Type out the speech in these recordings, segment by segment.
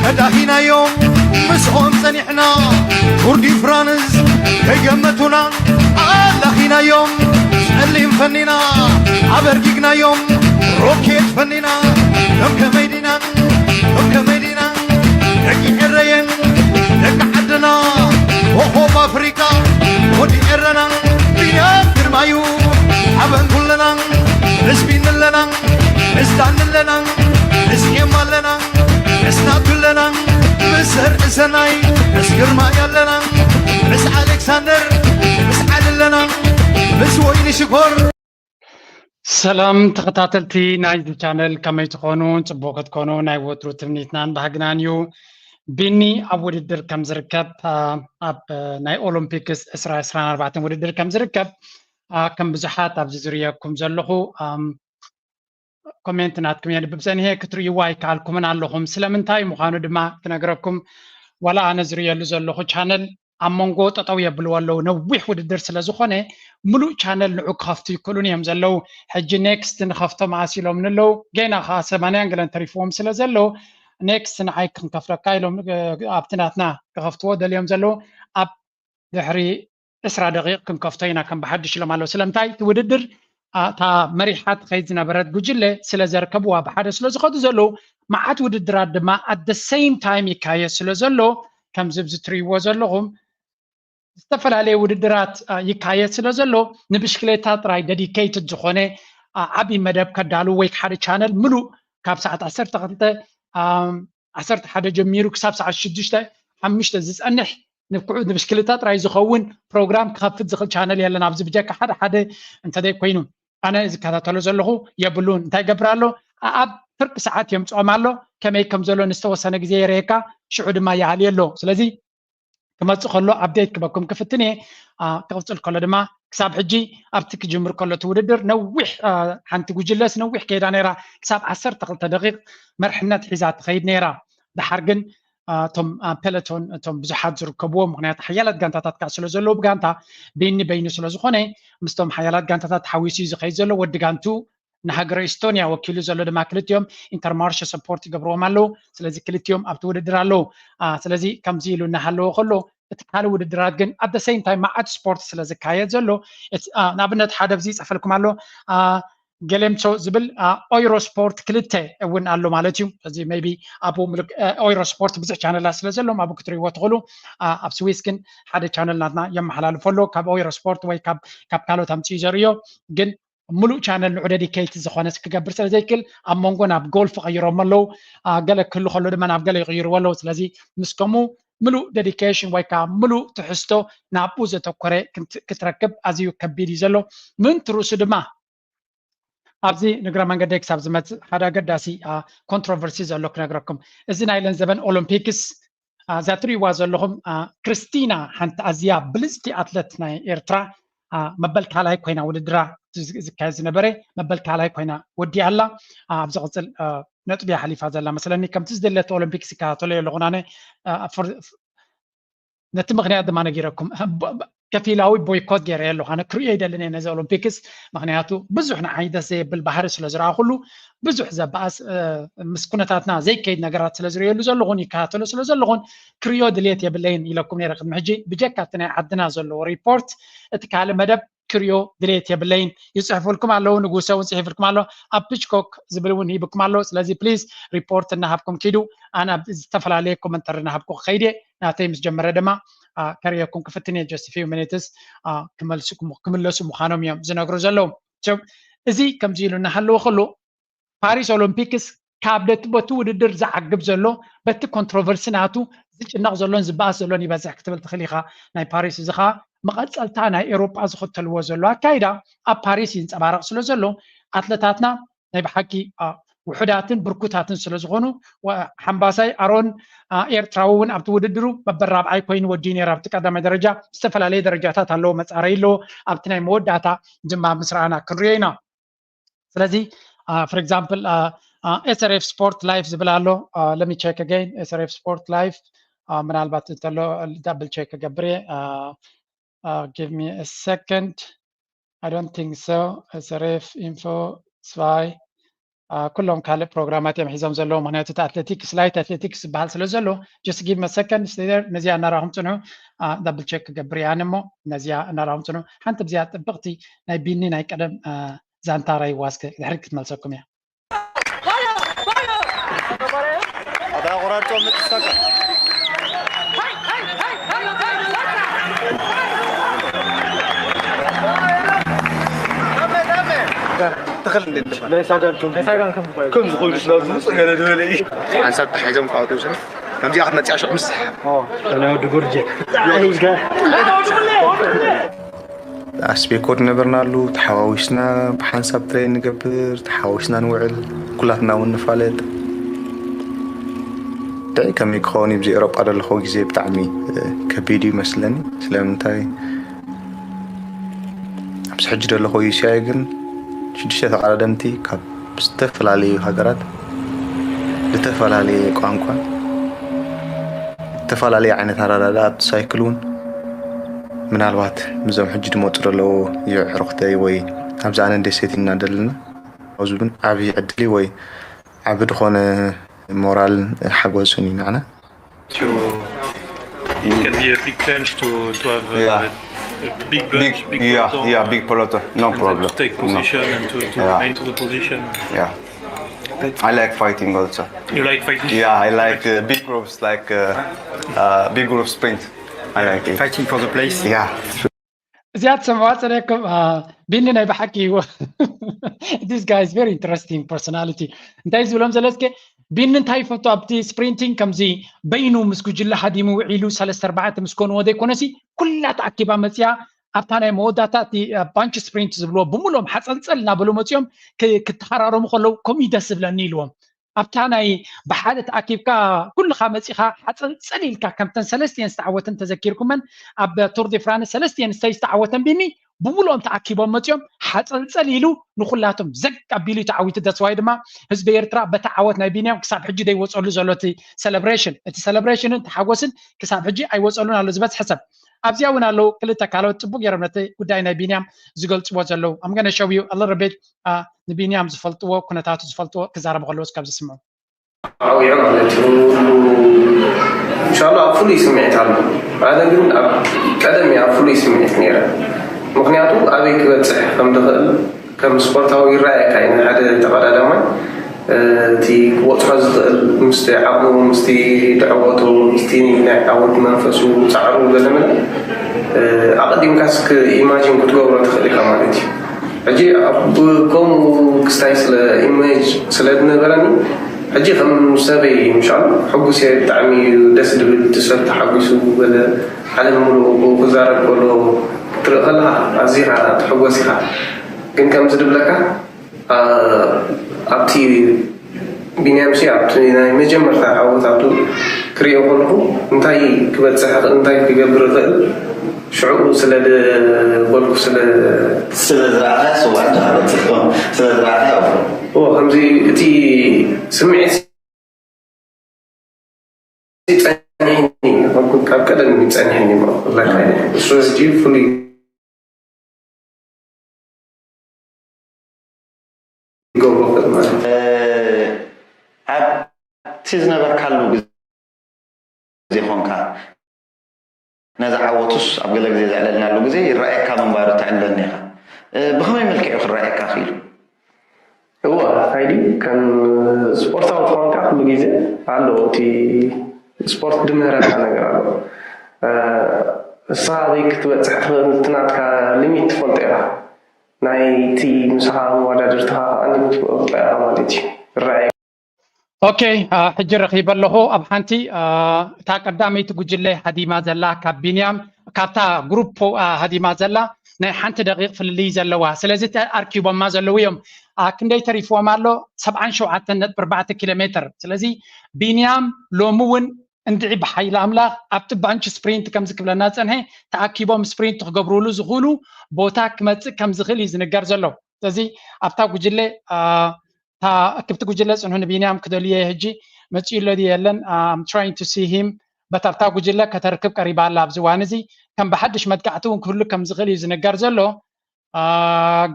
ኣላኺናዮም ምስኦም ጸኒሕና፣ ቱር ዲ ፍራንስ ከይገመቱና። ኣላኺናዮም ጸሊም ፈኒና፣ ኣበርጊግናዮም ሮኬት ፈኒና። ከም ከመይ ዲና፣ ከም ከመይ ዲና፣ ደቂ ኤረየን ደቂ ዓድና፣ ኮኾብ ኣፍሪቃ ወዲ ኤረና። ቢንያም ግርማዩ ሓበን ኩለና፣ ምስ ቢኒ ኣለና፣ ምስ ዳኒ ኣለና፣ ምስ ኤማ ኣለና፣ ምስ ናቱ ኣለና፣ ምስ ዘርእሰናይ፣ ምስ ግርማይ ኣለና፣ ምስ ኣሌክሳንደር፣ ምስ ዓሊ ኣለና፣ ምስ ወይኒ ሽኮር። ሰላም ተኸታተልቲ ናይዚ ቻነል፣ ከመይ ትኾኑ? ጽቡቕ ክትኮኑ ናይ ወትሩ ትምኒትናን ባህግናን እዩ። ቢኒ ኣብ ውድድር ከም ዝርከብ፣ አ፣ ኣብ፣ አ፣ ናይ ኦሎምፒክስ ዕስራ ዕስራን ኣርባዕተን ውድድር ከም ዝርከብ፣ አ፣ ከም ብዙሓት ኣብዚ ዝርእየኩም ዘለኹ፣ ኣም፣ ኮሜንት ናትኩም የንብብ ጸኒሐ፣ ክትርእይዎ ኣይከኣልኩምን ኣለኹም። ስለምንታይ ምዃኑ ድማ ክነግረኩም፣ ዋላ ኣነ ዝርእየሉ ዘለኹ ቻነል ኣብ መንጎ ጠጠው የብልዎ ኣለዉ። ነዊሕ ውድድር ስለ ዝኾነ፣ ምሉእ ቻነል ንዑ ክኸፍቱ ይክእሉን እዮም ዘለዉ። ሕጂ ኔክስት ንኸፍቶ መኣስ ኢሎም ንለዉ፣ ገና ኸዓ ሰማንያን ገለን ተሪፍዎም ስለ ዘለዉ፣ ኔክስት ንዓይ ክንከፍለካ ኢሎም፣ እ፣ ኣብቲ ናትና ክኸፍትዎ ደልዮም ዘለዉ። ኣብ ድሕሪ ዕስራ ደቂቕ ክንከፍቶ ኢና ከም ብሓድሽ ኢሎም ኣለዉ። ስለምንታይ? እቲ ውድድር፣ ኣ፣ እታ መሪሓ ትኸይድ ዝነበረት ጉጅለ ስለ ዘርከብዋ ብሓደ ስለ ዝኸዱ ዘለዉ፣ መዓት ውድድራት ድማ at the same time ይካየድ ስለ ዘሎ፣ ከምዚ ኣብዚ ትርእይዎ ዘለኹም፣ ዝተፈላለየ ውድድራት፣ አ፣ ይካየድ ስለ ዘሎ፣ ንብሽክሌታ ጥራይ ደዲኬይትድ ዝኾነ፣ አ፣ ዓቢ መደብ ከዳሉ ወይ ሓደ ቻነል ምሉእ ካብ ሰዓት ዓሰርተ ክልተ፣ ኣም፣ ዓሰርተ ሓደ ጀሚሩ ክሳብ ሰዓት ሽዱሽተ፣ ሓሙሽተ ዝጸንሕ ንብኩዑ ንብሽክሌታ ጥራይ ዝኸውን ፕሮግራም ክኸፍት ዝኽእል ቻነል የለን። ኣብዚ ብጀካ ሓደ ሓደ እንተዘይ ኮይኑ፣ ኣነ ዝከታተሎ ዘለኹ የብሉን። እንታይ ይገብር ኣሎ? ኣ-፣ ኣብ ፍርቂ ሰዓት የምጽኦም ኣሎ። ከመይ ከም ዘሎ ንዝተወሰነ ግዜ የርእየካ፣ ሽዑ ድማ ይኣልዮ ኣሎ። ስለዚ ክመጽእ ከሎ ኣፕዴት ክበኩም ክፍትን እየ። ኣ፣ ክቕጽል ከሎ ድማ ክሳብ ሕጂ ኣብቲ ክጅምር ከሎ እቲ ውድድር ነዊሕ፣ ኣ፣ ሓንቲ ጉጅለስ ነዊሕ ከይዳ ነይራ፣ ክሳብ ዓሰርተ ክልተ ደቂቕ መርሕነት ሒዛ ትኸይድ ነይራ። ደሓር ግን፣ ኣ፣ እቶም ኣብ ፔለቶን እቶም ብዙሓት ዝርከብዎም፣ ምኽንያቱ ሓያላት ጋንታታት ከዓ ስለ ዘለዉ ብጋንታ በይኒ በይኑ ስለ ዝኾነ ምስቶም ሓያላት ጋንታታት ተሓዊሱ እዩ ዝኸይድ ዘሎ። ወዲ ጋንቱ ንሃገረ ኢስቶንያ ወኪሉ ዘሎ ድማ ክልቲኦም ኢንተርማርሽ ሰፖርት ይገብርዎም ኣለዉ። ስለዚ ክልቲኦም ኣብቲ ውድድር ኣለዉ። አ፣ ስለዚ ከምዚ ኢሉ እናሃለወ ከሎ እቲ ካልእ ውድድራት ግን at the same time መዓት ስፖርት ስለ ዝካየድ ዘሎ፣ እቲ፣ አ፣ ንኣብነት ሓደ ኣብዚ ይጽሕፈልኩም ኣሎ፣ አ፣ ገሌምሶ ዝብል፣ አ፣ ኦይሮ ስፖርት ክልተ እውን ኣሎ ማለት እዩ። እዚ ሜይቢ ኣብኡ ምልክ-፣ አ፣ ኦይሮ ስፖርት ብዙሕ ቻነላት ስለ ዘለዎም ኣብኡ ክትርእይዎ ትኽእሉ። አ፣ ኣብ ስዊስ ግን ሓደ ቻነል ናትና የመሓላልፎ ኣሎ። ካብ ኦይሮ ስፖርት ወይ ካብ፣ ካብ ካልኦት ኣምፅኡ ዘርእዮ ግን ምሉእ ቻነል ንዑ ደዲኬይት ዝኾነ ክገብር ስለ ዘይክእል ኣብ መንጎ ናብ ጎልፍ ቀይሮም ኣለዉ። አ፣ ገለ ክህሉ ከሎ ድማ ናብ ገለ ይቕይርዎ ኣለዉ። ስለዚ ምስ ከምኡ ምሉእ ደዲኬሽን ወይ ከዓ ምሉእ ትሕዝቶ ናብኡ ዘተኮረ ክንት-፣ ክትረክብ ኣዝዩ ከቢድ እዩ ዘሎ። ምእንቲ ርእሱ ድማ ኣብዚ ንግረ መንገደይ ክሳብ ዝመጽእ ሓደ ኣገዳሲ፣ አ፣ ኮንትሮቨርሲ ዘሎ ክነግረኩም። እዚ ናይ ለን ዘበን ኦሎምፒክስ፣ አ፣ እዛ ትርእይዋ ዘለኹም፣ አ፣ ክርስቲና ሓንቲ ኣዝያ ብልጽቲ ኣትለት ናይ ኤርትራ፣ አ፣ መበል ካልኣይ ኮይና ውድድራ ዝ-፣ ዝካየድ ዝነበረ መበል ካልኣይ ኮይና ወዲኣ ኣላ። አ፣ ኣብ ዝቕጽል፣ አ፣ ነጥቢ እያ ሓሊፋ ዘላ መስለኒ። ከምቲ ዝደለቶ ኦሎምፒክስ ይከታተሎ ኣለኹን ኣነ፣ አ፣ ፍር-፣ ነቲ ምኽንያት ድማ ነጊረኩም። ብ-፣ ብ-፣ ከፊላዊ ቦይኮት ገይረ ኣለኹ። ኣነ ክርእዮ ይደልን እየ ነዚ ኦሎምፒክስ፣ ምኽንያቱ ብዙሕ ንዓይ ደስ ዘየብል ባህሪ ስለ ዝረኣኹሉ፣ ብዙሕ ዘበኣስ፣ እ፣ ምስ ኩነታትና ዘይከይድ ነገራት ስለ ዝርእየሉ ዘለኹን ይከታተሎ ስለ ዘለኹን ክርእዮ ድልየት የብለይን ኢለኩም ነይረ ቅድሚ ሕጂ። ብጀካ እቲ ናይ ዓድና ዘለዎ ሪፖርት፣ እቲ ካልእ መደብ ክርእዮ ድልየት የብለይን። ይጽሕፉልኩም ኣለዉ፣ ንጉሰ እውን ጽሒፍልኩም ኣሎ፣ ኣብ ፒችኮክ ዝብል እውን ሂብኩም ኣሎ። ስለዚ ፕሊዝ ሪፖርት እናሃብኩም ኪዱ። ኣነ ኣብ ዝተፈላለየ ኮመንተሪ እናሃብኩ ክኸይድ እየ። ናተይ ምስ ጀመረ ድማ፣ አ፣ ከርእየኩም ክፍትን እየ። Just few minutes፣ አ፣ ክመልሱ-፣ ክም-፣ ክምለሱ ምዃኖም እዮም ዝነግሩ ዘለዉ። So፣ እዚ ከምዚ ኢሉ እናሃለወ ከሎ፣ ፓሪስ ኦሎምፒክስ ካብ ደቲ በቲ ውድድር ዝዓግብ ዘሎ፣ በቲ ኮንትሮቨርሲ ናቱ ዝጭነቕ ዘሎን ዝበኣስ ዘሎን ይበዝሕ ክትብል ትኽእል ኢኻ። ናይ ፓሪስ እዚ ኸኣ መቐጸልታ ናይ ኤውሮጳ ዝኽተልዎ ዘሎ ኣካይዳ ኣብ ፓሪስ ይንጸባረቕ ስለ ዘሎ፣ ኣትለታትና ናይ ብሓቂ፣ አ፣ ውሑዳትን ብርኩታትን ስለ ዝኾኑ፣ ወ-፣ ሓምባሳይ ኣሮን፣ አ፣ ኤርትራዊ እውን ኣብቲ ውድድሩ መበል ራብዓይ ኮይኑ ወዲኡ ነይሩ። ኣብቲ ቀዳማይ ደረጃ ዝተፈላለየ ደረጃታት ኣለዎ፣ መጻረዪ ኣለዎ። ኣብቲ ናይ መወዳእታ ድማ ምስ ረኣና ክንሪኦ ኢና። ስለዚ፣ አ፣ for example፣ አ፣ አ፣ S R F Sport Live ዝብል ኣሎ። አ፣ let me check again፣ S R F Sport Live፣ አ፣ ምናልባት እንተሎ double check ክገብር እየ። አ፣ አ፣ give me a second። I don't think so። S R F info zwei። ኩሎም ካልእ ፕሮግራማት እዮም ሒዞም ዘለዉ። ምክንያቱ እቲ ኣትሌቲክስ፣ ላይት ኣትሌቲክስ ዝበሃል ስለ ዘሎ፣ just give me a second, stay there። ነዚኣ እናረኣኹም ፅንሑ። ዳብል ቸክ ክገብር እየ ኣነ እሞ፣ ነዚኣ እናረኣኹም ፅንሑ። ሓንቲ ብዚኣ ጥብቕቲ ናይ ቢኒ ናይ ቀደም ዛንታ ራይዋ እስከ ድሕሪት ክትመልሰኩም እያ። ኣታ ቆራርጾ ምጥሰካ ሓንሳብ ተሓይዞም ክኣትዉ ሰብ ከምዚኣ ክትመፅኣ ሽቕ ምስሕ ናይ ወዲ ጎርጀ ኣስቤኮ ዝነበርናሉ ተሓዋዊስና ብሓንሳብ ትሬን ንገብር ተሓዋዊስና ንውዕል ኩላትና እውን ንፋለጥ ድዒ ከመይ ክኸውን እዩ ብዚ ኤሮጳ ዘለኹ ግዜ ብጣዕሚ ከቢድ እዩ መስለኒ ስለምንታይ ኣብዚ ሕጂ ዘለኹ ዩሲኣይ ግን ሽዱሽተ ተቐዳደምቲ ካብ ዝተፈላለዩ ሃገራት ዝተፈላለየ ቋንቋ ዝተፈላለየ ዓይነት ኣረዳድኣ ኣብቲ ሳይክል እውን ምናልባት ምዞም ሕጂ ድመፁ ዘለዉ የዕሩኽተይ ወይ ኣብዚ ኣነ ደሴት ኢና ዘለና ኣብዚ እውን ዓብዪ ዕድል ወይ ዓቢ ዝኾነ ሞራልን ሓጎስን እዩ ንዓና It can be a big challenge to, to have uh, yeah. a big bunch, big, big yeah, peloton. Yeah, big peloton, no and problem. To take position no. and to, to yeah. remain to the position. Yeah. I like fighting also. You like fighting? Yeah, I like uh, big groups like uh, uh, big group sprint. I like it. Fighting for the place? Yeah. እዚኣ ትሰምዕዋ ጸኒሕኩም ቢኒ ናይ ብሓቂ እዩ this guy is very interesting personality እንታይ ዝብሎም ዘሎ እስከ ቢኒ እንታይ ይፈቱ ኣብቲ ስፕሪንቲንግ ከምዚ በይኑ ምስ ጉጅለ ሃዲሙ ውዒሉ ሰለስተ ኣርባዕተ ምስ ኮንዎ ዘይኮነሲ ኩላ ተኣኪባ መፅያ ኣብታ ናይ መወዳእታ እቲ ባንች ስፕሪንት ዝብልዎ ብምሎም ሓፀልፀል እናበሉ መፅኦም ክተሃራረሙ ከለዉ ከምኡ ደስ ዝብለኒ ኢልዎም ኣብታ ናይ ብሓደ ተኣኪብካ ኩልኻ መፂኻ ሓፀልፀል ኢልካ ከምተን ሰለስቲኤን ዝተዓወተን ተዘኪርኩመን ኣብ ቱር ዲ ፍራንስ ሰለስቲኤን ዝተይ ዝተዓወተን ቢኒ ብምልኦም ተኣኪቦም መፂኦም ሓፀልፀል ኢሉ ንኩላቶም ዘግ ኣቢሉ ተዓዊቱ that's why ድማ ህዝቢ ኤርትራ በቲ ዓወት ናይ ቢንያም ክሳብ ሕጂ ደይወፀሉ ዘሎ እቲ ሰለብሬሽን እቲ ሰለብሬሽንን ተሓጎስን ክሳብ ሕጂ ኣይወፀሉን ኣሎ ዝበዝሐ ሰብ ኣብዚኣ እውን ኣለዉ ክልተ ካልኦት ፅቡቅ ገይሮም ነቲ ጉዳይ ናይ ቢንያም ዝገልፅዎ ዘለዉ I'm gonna show you a little bit ንቢንያም ዝፈልጥዎ ኩነታቱ ዝፈልጥዎ ክዛረቡ ከለዉ እስካብ ዝስምዑ ዓውዮ ማለት እዩ። እንሻላ ኣብ ፍሉይ ስምዒት ኣሎ። ኣነ ግን ኣብ ቀደም እያ ኣብ ፍሉይ ስምዒት ነይረ። ምክንያቱ ኣበይ ክበፅሕ ከም ድኽእል ከም ስፖርታዊ ይረኣየካ እዩ ንሓደ ተቐዳዳማይ እቲ ክበፅሖ ዝኽእል ምስቲ ዓቕሙ ምስቲ ድዕወቱ ምስቲ ናይ ዓወት መንፈሱ ፃዕሩ ገለመለ ኣቐዲምካስ ኢማጂን ክትገብሮ ትኽእል ኢካ ማለት እዩ። ሕጂ ከምኡ ክስታይ ስለ ኢሜጅ ስለ ዝነበረኒ ሕጂ ከም ሰበይ ምሻሉ ሕጉስ እየ ብጣዕሚ እዩ ደስ ዝብል እቲ ሰብ ተሓጒሱ ገለ ዓለም ሙሉእ ብኡ ክዛረብ ከሎ ክትርኢ ከለካ ኣዚኻ ትሕጎስ ኢኻ ግን ከምዚ ድብለካ ኣብቲ ቢንያም ሲ ኣብቲ ናይ መጀመርታ ዓወታቱ ክሪኦ ከለኹ እንታይ ክበፅሕ ይኽእል እንታይ ክገብር ይኽእል ሽዑ ስለ ዝበልኩ ስለ ስለ ዝረኣኻያ ስዋዕ እንዳበፅሕኩም ስለ ዝረኣኻያ ኣፍሮ ከምዚ እቲ ስምዒት ጸኒሕኒ ካብ ቀደም ጸኒሕኒ እሱ ሕጂ ፍሉይ ይገብሮ ማለት ኣብቲ ዝነበርካሉ ግዜ ኾንካ ነዚ ዓወቱስ ኣብ ገለ ግዜ ዘዕለልናሉ ግዜ ይረኣየካ ምንባሩ ትዕለኒ ኢኻ። ብኸመይ መልክዕ እዩ ክረኣየካ ክኢሉ? እወ ኣይዲ ከም ስፖርታዊ ትኾንካ ኩሉ ግዜ ኣሎ እቲ ስፖርት ድምህረካ ነገር ኣሎ ንስኻ ኣበይ ክትበፅሕ ትኽእል እቲ ናትካ ሊሚት ትፈልጦ ኢኻ ናይቲ ምሳኻ መወዳድርትኻ ከዓ ሊሚት ትፈልጦ ኢኻ ማለት እዩ ይረኣየ ኦኬ ሕጂ ረኺበ ኣለኹ ኣብ ሓንቲ እታ ቀዳመይቲ ጉጅለ ሃዲማ ዘላ ካብ ቢንያም ካብታ ግሩፕ ሃዲማ ዘላ ናይ ሓንቲ ደቂቕ ፍልልይ ዘለዋ ስለዚ ኣርኪቦማ ዘለዉ እዮም ክንደይ ተሪፍዎም ኣሎ ሰብዓን ሸውዓተን ነጥቢ ኣርባዕተ ኪሎ ሜትር ስለዚ ቢንያም ሎሚ እውን እንድዒ ብሓይሊ ኣምላኽ ኣብቲ ባንች ስፕሪንት ከምዚ ክብለና ዝፀንሐ ተኣኪቦም ስፕሪንት ክገብሩሉ ዝኽእሉ ቦታ ክመፅእ ከም ዝኽእል እዩ ዝንገር ዘሎ ስለዚ ኣብታ ጉጅለ እታ እክብቲ ጉጅለ ፅንሑ ንቢንያም ክደልዮ ሕጂ መፂኡ ኣሎ ድዩ የለን I'm trying to see him but ኣብታ ጉጅለ ከተርክብ ቀሪባ ኣላ ኣብዚ እዋን እዚ ከም ብሓድሽ መጥቃዕቲ እውን ክህሉ ከም ዝኽእል እዩ ዝንገር ዘሎ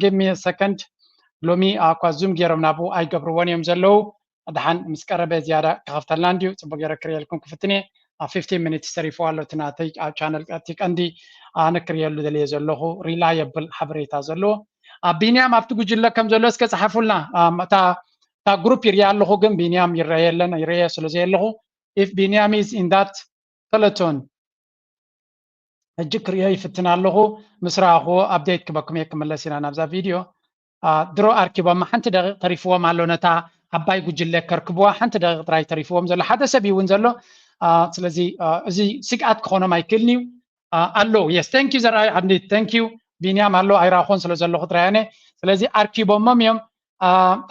give me a second ሎሚ እኳ ዙም ገይሮም ናብኡ ኣይገብርዎን እዮም ዘለዉ። ደሓን ምስ ቀረበ ዝያዳ ክኸፍተልና እንድዩ። ጽቡቅ ገይረ ክርእየልኩም ክፍትን እየ። ኣብ fifteen minutes ተሪፍዎ ኣሎ እቲ ናተይ ኣብ ቻነል እቲ ቀንዲ ኣነ ክርእየሉ ደልየ ዘለኹ ሪላየብል ሓበሬታ ዘለዎ። ኣብ ቢንያም ኣብቲ ጉጅለ ከም ዘሎ እስከ ጸሓፉልና። እታ እታ ግሩፕ ይርያ ኣለኹ ግን ቢንያም ይረየ የለን ይረየ ስለ ዘየለኹ if ቢንያም is in that peloton ሕጂ ክርእዮ ይፍትን ኣለኹ። ምስ ረኣኽዎ ኣፕዴት ክበኩም እየ ክምለስ ኢና ናብዛ ቪድዮ። ድሮ ኣርኪቦም ሓንቲ ደቂቕ ተሪፍዎም ኣሎ ነታ ዓባይ ጉጅለ ከርክብዋ ሓንቲ ደቂቕ ጥራይ ተሪፍዎም ዘሎ ሓደ ሰብ እዩ እውን ዘሎ። ስለዚ እዚ ስግኣት ክኾኖም ኣይክእልን እዩ። ኣሎ yes thank you ዘርኣይ ዓንዲት thank you ቢንያም ኣሎ ኣይረኣኹን ስለ ዘለኹ ጥራይ ኣነ ስለዚ ኣርኪቦሞም እዮም።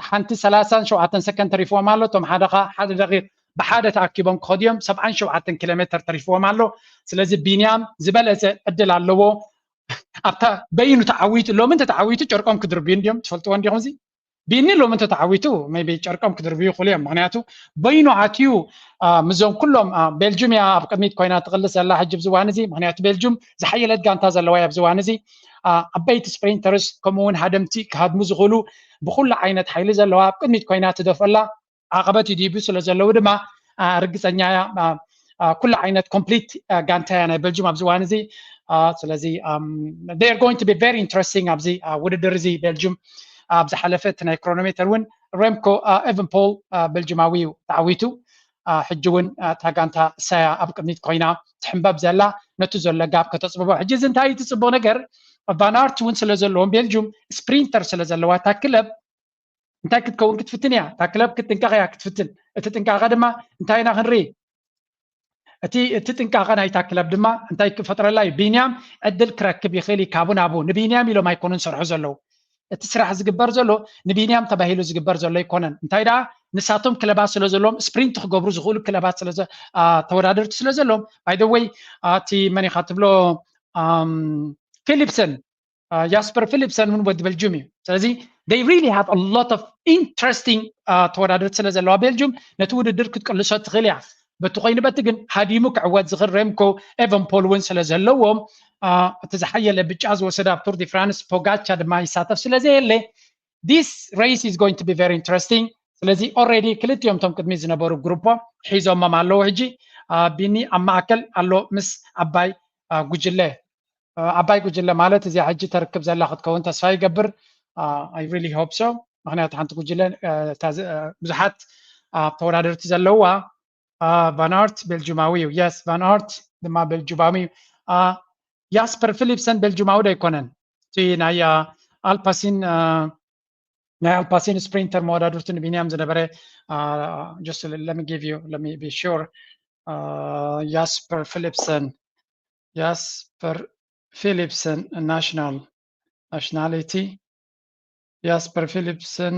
ሓንቲ ሰላሳን ሸውዓተን ሰከንድ ተሪፍዎም ኣሎ እቶም ሓደ ሓደ ደቂቕ ብሓደ ተኣኪቦም ክኸዱ እዮም ሰብዓን ሸውዓተን ኪሎ ሜትር ተሪፍዎም ኣሎ። ስለዚ ቢንያም ዝበለፀ ዕድል ኣለዎ። ኣብታ በይኑ ተዓዊቱ ሎሚ እንተ ተዓዊቱ ጨርቆም ክድርብዩ እንዲዮም ትፈልጥዎ እንዲኹም እዚ ቢኒ ሎሚ እንተ ተዓዊቱ ቢ ጨርቆም ክድርብዩ ይኽእሉ እዮም ምክንያቱ በይኑ ኣትዩ ምዞም ኩሎም ቤልጁም እያ ኣብ ቅድሚት ኮይና ትቕልስ ዘላ ሕጂ ብዝዋን እዚ ምክንያቱ ቤልጁም ዝሓየለት ጋንታ ዘለዋ እያ ብዝዋን እዚ ዓበይቲ ስፕሪንተርስ ከምኡ እውን ሃደምቲ ክሃድሙ ዝኽእሉ ብኩሉ ዓይነት ሓይሊ ዘለዋ ኣብ ቅድሚት ኮይና ትደፍላ ዓቐበት ይድይቡ ስለ ዘለዉ ድማ ርግፀኛ እያ ኩሉ ዓይነት ኮምፕሊት ጋንታ እያ ናይ ቤልጅም ኣብዚ ዋን እዚ ስለዚ they are going to be very interesting ኣብዚ ውድድር እዚ ቤልጅም ኣብ ዝሓለፈ እቲ ናይ ክሮኖሜተር እውን ሬምኮ ኤቨንፖል ቤልጅማዊ እዩ ተዓዊቱ ሕጂ እውን እታ ጋንታ እሳያ ኣብ ቅድሚት ኮይና ትሕንበብ ዘላ ነቲ ዘሎ ጋብ ከተፅብቦ ሕጂ እዚ እንታይ እዩ እቲ ፅቡቅ ነገር ቫናርት እውን ስለ ዘለዎም ቤልጅም ስፕሪንተር ስለ ዘለዋ እታ ክለብ እንታይ ክትከውን ክትፍትን እያ እታ ክለብ ክትጥንቀቕ እያ ክትፍትን እቲ ጥንቃቐ ድማ እንታይ ኢና ክንርኢ እቲ እቲ ጥንቃቐ ናይታ ክለብ ድማ እንታይ ክፈጥረላ እዩ ቢንያም ዕድል ክረክብ ይኽእል እዩ ካብኡ ናብኡ ንቢንያም ኢሎም ኣይኮኑን ሰርሑ ዘለዉ እቲ ስራሕ ዝግበር ዘሎ ንቢንያም ተባሂሉ ዝግበር ዘሎ ኣይኮነን እንታይ ደኣ ንሳቶም ክለባት ስለ ዘለዎም ስፕሪንት ክገብሩ ዝኽእሉ ክለባት ተወዳደርቲ ስለ ዘለዎም ባይደወይ እቲ መን ኢኻ ትብሎ ፊሊፕሰን ያስፐር ፊሊፕሰን እውን ወዲ ቤልጅም እዩ ስለዚ they really have a lot of interesting ተወዳደርቲ ስለ ዘለዋ ቤልጅም ነቲ ውድድር ክትቅልሶ ትኽእል እያ በቲ ኮይኑ በቲ ግን ሃዲሙ ክዕወት ዝኽእል ሬምኮ ኤቨንፖል እውን ስለ ዘለዎም እቲ ዝሓየለ ብጫ ዝወሰደ ኣብ ቱር ዲ ፍራንስ ፖጋቻ ድማ ይሳተፍ ስለ ዘየለ this race is going to be very interesting ስለዚ already ክልቲኦም ቶም ቅድሚ ዝነበሩ ግሩፖ ሒዞሞም ኣለዉ ሕጂ ቢኒ ኣብ ማእከል ኣሎ ምስ ዓባይ ጉጅለ ዓባይ ጉጅለ ማለት እዚኣ ሕጂ ተርክብ ዘላ ክትከውን ተስፋ ይገብር I really hope so ምክንያቱ ሓንቲ ጉጅለ ብዙሓት ተወዳደርቲ ዘለውዋ ቫን ኣርት ቤልጁማዊ እዩ yes ቫን ኣርት ድማ ቤልጁማዊ እዩ ያስፐር ፊሊፕሰን ቤልጁማዊ ዶ ኣይኮነን እቲ ናይ ኣልፓሲን ናይ ኣልፓሲን ስፕሪንተር መወዳድርቲ ንቢንያም ዝነበረ just let me give you let me be sure ያስፐር ፊሊፕሰን ያስፐር ፊሊፕሰን ናሽናል ናሽናሊቲ ያስፐር ፊሊፕሰን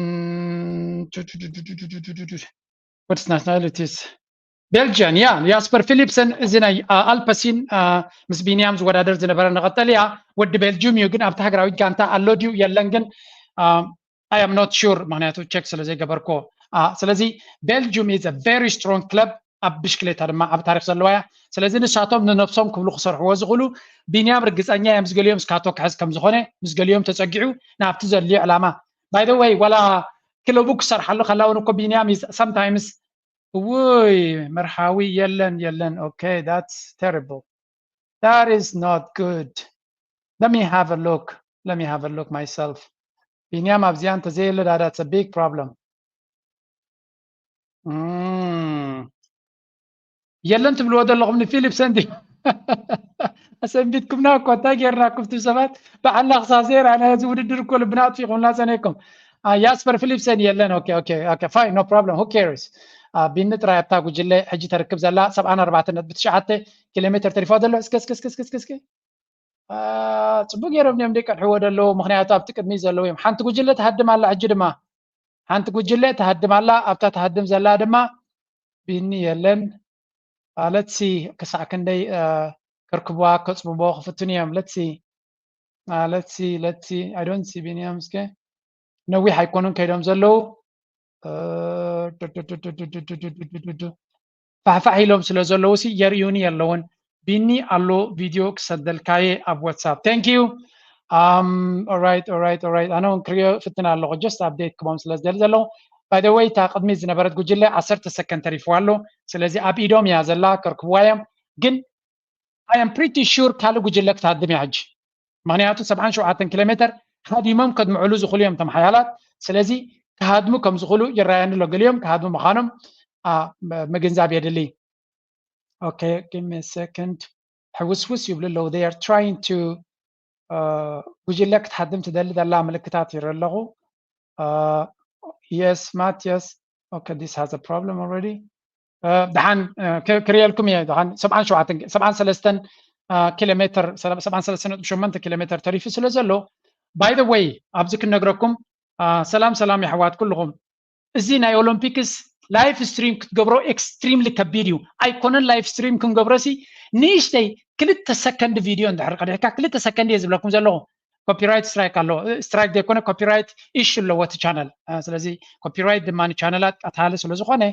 what's nationalities ቤልጅያን ያ ያስፐር ፊሊፕሰን እዚ ናይ ኣልፐሲን ምስ ቢንያም ዝወዳደር ዝነበረ ንቐጠል እያ ወዲ ቤልጅም እዩ ግን ኣብቲ ሃገራዊት ጋንታ ኣሎ ድዩ የለን ግን I am not sure ምክንያቱ ቸክ ስለ ዘይገበርኮ ስለዚ ቤልጅም is a very strong club ኣብ ብሽክሌታ ድማ ኣብ ታሪክ ዘለዋ እያ ስለዚ ንሳቶም ንነብሶም ክብሉ ክሰርሕዎ ዝኽእሉ ቢንያም ርግፀኛ እየ ምስ ገሊኦም ስካቶ ክሕዝ ከም ዝኾነ ምስ ገሊኦም ተፀጊዑ ናብቲ ዘድልዮ ዕላማ by the way ዋላ ክለቡ ክሰርሓሉ ከላ እውን እኮ ቢንያም sometimes ውይ መርሃዊ የለን የለን okay that's terrible that is not good let me have a look let me have a look myself ቢንያም ኣብዚኣ እንተዘየለ ዳዳ it's a big problem የለን ትብልዎ ዘለኹም ንፊሊፕሰን ድዩ ኣሰንቢትኩምና እኮ እንታይ ጌርናኩም ትም ሰባት በዓልና ክሳሴር ኣነ እዚ ውድድር እኮ ልብና ኣጥፊኹምና ጸኒሕኩም ያስፐር ፊሊፕሰን የለን okay okay okay fine no problem who cares ቢኒ ጥራይ ኣብታ ጉጅለ ሕጂ ተርክብ ዘላ ሰብዓን ኣርባዕተን ነጥቢ ትሽዓተ ኪሎ ሜትር ተሪፋ ዘሎ እስከ እስከ እስከ እስከ እስከ ጽቡቅ ገይሮም እዮም ደቀድሕዎ ዘለዉ ምክንያቱ ኣብቲ ቅድሚ ዘለዉ እዮም ሓንቲ ጉጅለ ትሃድም ኣላ ሕጂ ድማ ሓንቲ ጉጅለ ትሃድም ኣላ ኣብታ ትሃድም ዘላ ድማ ቢኒ የለን let's see ክሳዕ ክንደይ ከርክብዋ ከፅብቦ ክፍትን እዮም let's see let's see let's see I don't see ቢንያም እስከ ነዊሕ ኣይኮኑን ከይዶም ዘለዉ ፋሕፋሕ ኢሎም ስለ ዘለዉ ሲ የርእዩኒ የለውን ቢኒ ኣሎ ቪድዮ ክሰደልካየ ኣብ ዋትሳፕ thank you Um, alright, alright, alright. ኣነ እውን ክሪኦ ፍትን ኣለኹ። Just update ክቦም ስለ ዝደሊ ዘለኹ። By the way፣ እታ ቅድሚት ዝነበረት ጉጅለ ዓሰርተ ሰከንድ ተሪፍዋ ኣሎ። ስለዚ ኣብ ኢዶም እያ ዘላ፣ ከርክብዋ እዮም። ግን I am pretty sure ካልእ ጉጅለ ክትሃድም እያ ሕጂ። ምክንያቱ ሰብዓን ሸውዓተን ኪሎ ሜትር ሃዲሞም ከድምዕሉ ዝኽእሉ እዮም እቶም ሓያላት። ስለዚ ክሃድሙ ከም ዝኽእሉ ይረኣየኒ ኣሎ። ገሊኦም ክሃድሙ ምዃኖም፣ አ፣ ም-፣ ምግንዛብ የድሊ። Okay, give me a second. ሕውስውስ ይብሉ ኣለዉ። They are trying to, uh, ጉጅለ ክትሃድም ትደሊ ዘላ ምልክታት ይርኢ ኣለኹ። Uh, yes, Matthias. Okay, this has a problem already. Uh, ደሓን፣ uh, ክ-፣ ክርእየልኩም እየ። ደሓን ሰብዓን ሸውዓተን፣ ሰብዓን ሰለስተን፣ uh, ኪሎ ሜትር፣ ሰብዓን ሰለስተን ነጥቢ ሸሞንተ ኪሎ ሜትር ተሪፉ ስለ ዘሎ፣ by the way፣ ኣብዚ ክነግረኩም፣ uh፣ ሰላም ሰላም የሕዋት ኩልኹም። እዚ ናይ ኦሎምፒክስ ላይፍ ስትሪም ክትገብሮ ኤክስትሪምሊ ከቢድ እዩ። ኣይኮነን ላይፍ ስትሪም ክንገብሮ ሲ ንእሽተይ ክልተ ሰከንድ ቪድዮ እንድሕር ቀዲሕካ፣ ክልተ ሰከንድ እየ ዝብለኩም ዘለኹ። ኮፒራይት ስትራይክ ኣለዎ። ስትራይክ ዘይኮነ ኮፒራይት ኢሹ ኣለዎ እቲ ቻነል። ስለዚ ኮፒራይት ድማ ንቻነላት ኣትሃለ ስለ ዝኾነ፣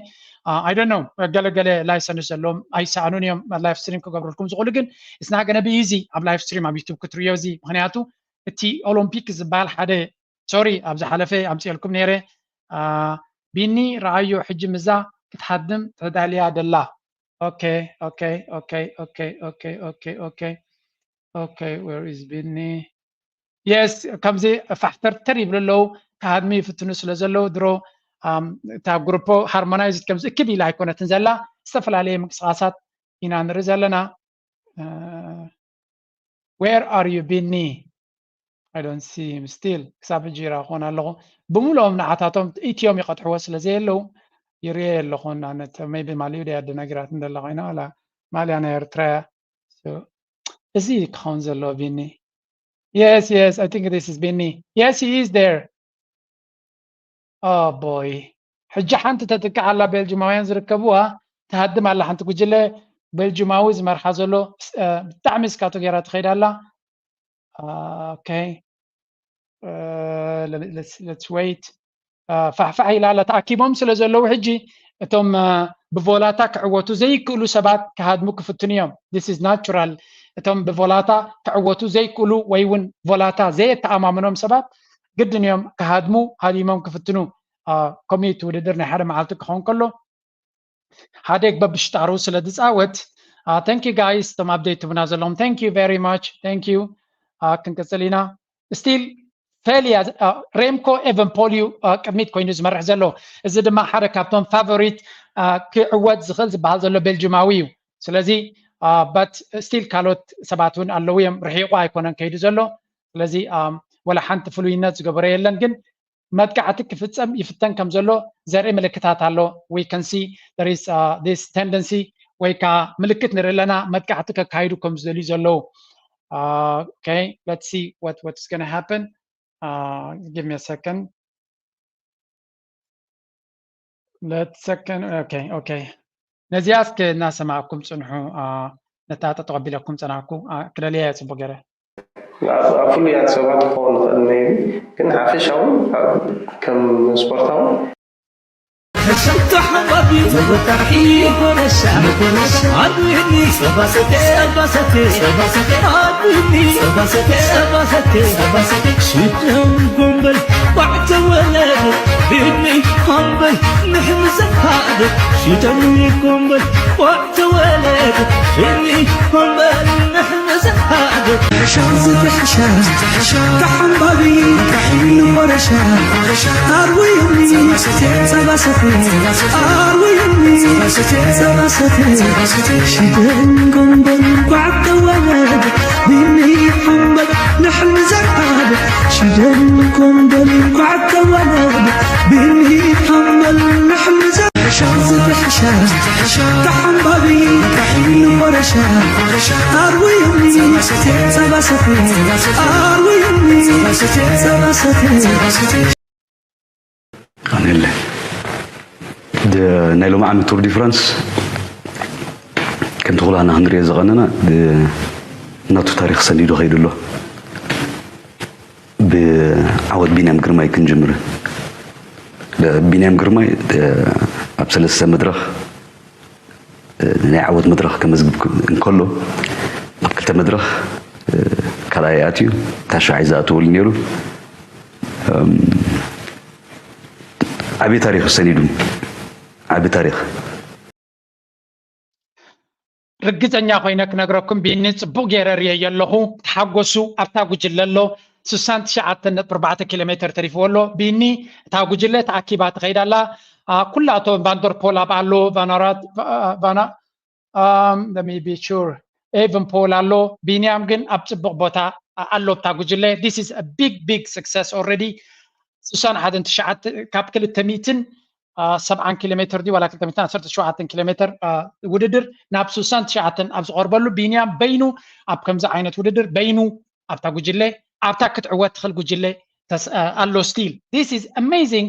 I don't know፣ ገለገለ ላይሰንስ ዘለዎም ኣይሰኣኑን እዮም ላይፍ ስትሪም ክገብረልኩም ዝኽእሉ። ግን it's not gonna be easy ኣብ ላይፍ ስትሪም ኣብ ዩቱብ ክትርእዮ እዚ። ምክንያቱ እቲ ኦሎምፒክ ዝበሃል ሓደ፣ ሶሪ፣ ኣብ ዝሓለፈ ኣምፅኤልኩም ነይረ። ቢኒ፣ ረኣዮ፣ ሕጂ ምዛ ክትሃድም ተዳልያ ደላ። Okay, okay, okay, okay, okay, okay, okay, okay, where is ቢኒ? Yes፣ ከምዚ ፋሕተርተር ይብሉ ኣለዉ። ክሃድሙ ይፍትኑ ስለ ዘለዉ ድሮ፣ um፣ እታ ግሩፖ ሃርሞናይዝድ ከምዚ እክብ ኢላ ኣይኮነትን ዘላ፣ ዝተፈላለየ ምንቅስቃሳት ኢና ንርኢ ዘለና። Uh, where are you, ቢኒ? I don't see him still። ክሳብ ሕጂ ይረኣኹን ኣለኹ። ብምሉኦም ንዓታቶም ኢትዮም ይቐድሕዎ ስለ ዘየለዉ ይርየ ኣለኹን። ኣነ ተ-፣ maybe ማልዩ ደያ ደናጊራት እንደላ ኮይና፣ ዋላ ማልያ ናይ ኤርትራ እያ። So፣ እዚ ክኸውን ዘለዎ ቢኒ። Yes, yes, I think this is ቢኒ። Yes, he is there. Oh boy። ሕጂ ሓንቲ ተጥቅዕ ኣላ፣ ቤልጅማውያን ዝርከብዋ ትሃድም ኣላ ሓንቲ ጉጅለ ቤልጅማዊ ዝመርሓ ዘሎ። ብጣዕሚ እስካቶ ገይራ ትኸይድ ኣላ። Okay, let's wait። ፋሕፋሕ ኢላ ኣላ። ተኣኪቦም ስለ ዘለዉ ሕጂ እቶም ብቮላታ ክዕወቱ ዘይክእሉ ሰባት ክሃድሙ ክፍትኑ እዮም። This is natural። እቶም ብቮላታ ክዕወቱ ዘይክእሉ ወይ እውን ቮላታ ዘየተኣማምኖም ሰባት ግድን እዮም ክሃድሙ፣ ሃዲሞም ክፍትኑ። ከምኡ እቲ ውድድር ናይ ሓደ መዓልቲ ክኸውን ከሎ፣ ሃዴግ በብሽጣሩ ስለ ዝፃወት። Thank you guys፣ እቶም ኣፕዴት ትብና ዘለኹም፣ thank you very much። Thank you። ክንቅፅል ኢና። ስቲል ፌል እያ። ሬምኮ ኤቨንፖል እዩ ቅድሚት ኮይኑ ዝመርሕ ዘሎ። እዚ ድማ ሓደ ካብቶም ፋቮሪት ክዕወት ዝኽእል ዝበሃል ዘሎ ቤልጅማዊ እዩ። ስለዚ but ስቲል ካልኦት ሰባት እውን ኣለዉ እዮም። ርሒቑ ኣይኮነን ከይዱ ዘሎ። ስለዚ ወላ ሓንቲ ፍሉይነት ዝገበሮ የለን፣ ግን መጥቃዕቲ ክፍፀም ይፍተን ከም ዘሎ ዘርኢ ምልክታት ኣሎ። We can see there is this tendency ወይ ከዓ ምልክት ንርኢ ኣለና፣ መጥቃዕቲ ከካይዱ ከም ዝደልዩ ዘለዉ። Okay, let's see what what's gonna happen. Give me a second. Let's second. Okay, okay. ነዚኣ እስከ እናሰማዕኩም ፅንሑ። ነታ ተቐቢለኩም ፀናሕኩ ክለልያ እየ ፅቡቅ ገይረ። ኣብ ፍሉያት ሰባት ክኸውን ይኽእል maybe፣ ግን ሓፈሻዊ ከም ስፖርታዊ ሽደን ጎንበል ቋዕ ተወለድ ቢኒ ሃምበል ንሕምዘ ሃደ ሽደን ጎንበል ቋዕ ተወለድ ቢኒ ሃምበል ንሕምዘ ሃደ ሕሻ ዝትሕሻ ተሓምባቢ ንቆረሻ ኣርወዮኒ ጸባሰተ ኣርወዮኒ ጸባሰተ ሽደን ጎንበል ቋዕ ተወለድ ቢኒ ሃምበል ንሕምዘ ሃደ ሽደን ጎንበል ኳዕ ተወለድ ቢኒ ሓምበል ንሕምዘ ሕሻ ዝትሕሻ ተሓምባቢ ንቆረሻ ኣርወዮኒ ጸባሰተ ኣርወዮኒ ጸባሰተ ኣነለ ናይ ሎሚ ዓመት ቱር ዲ ፍራንስ ከምቲ ኩላና ክንሪኦ ዝቐነና ናቱ ታሪክ ሰኒዱ ከይዱ ኣሎ። ብዓወት ቢንያም ግርማይ ክንጅምር። ቢንያም ግርማይ ኣብ ሰለስተ መድረኽ ናይ ዓወት መድረኽ ከመዝግብ እንከሎ ኣብ ክልተ መድረኽ ራእይ ኣትዩ ታሽዓይ ዝኣተወሉ ነይሩ። ዓብዪ ታሪኽ ሰኒዱ፣ ዓብዪ ታሪኽ። ርግፀኛ ኮይነ ክነግረኩም፣ ቢኒ፣ ፅቡቕ ገይረ ርእየዮ ኣለኹ። ተሓጎሱ። ኣብታ ጉጅለ ኣሎ፣ ስሳን ትሽዓተን ነጥቢ ኣርባዕተ ኪሎ ሜትር ተሪፍዎ ኣሎ። ቢኒ፣ እታ ጉጅለ ተኣኪባ ትኸይድ ኣላ። ኩላቶም ቫንደርፖል ኣብ ኣሎ፣ ቫናራት ቫና ሜቢ ሹር ኤቨን ፖል ኣሎ። ቢንያም ግን ኣብ ፅቡቕ ቦታ ኣሎ ኣብታ ጉጅለ። This is a big big success already። ስሳን ሓደን ትሽዓተ ካብ ክልተ ሚእትን ሰብዓን ኪሎ ሜትር ድዩ ዋላ ክልተ ሚእትን ዓሰርተ ሸውዓተን ኪሎ ሜትር ውድድር ናብ ስሳን ትሽዓተን ኣብ ዝቐርበሉ፣ ቢንያም በይኑ ኣብ ከምዚ ዓይነት ውድድር በይኑ ኣብታ ጉጅለ፣ ኣብታ ክትዕወት ትኽእል ጉጅለ ኣሎ። Still this is amazing።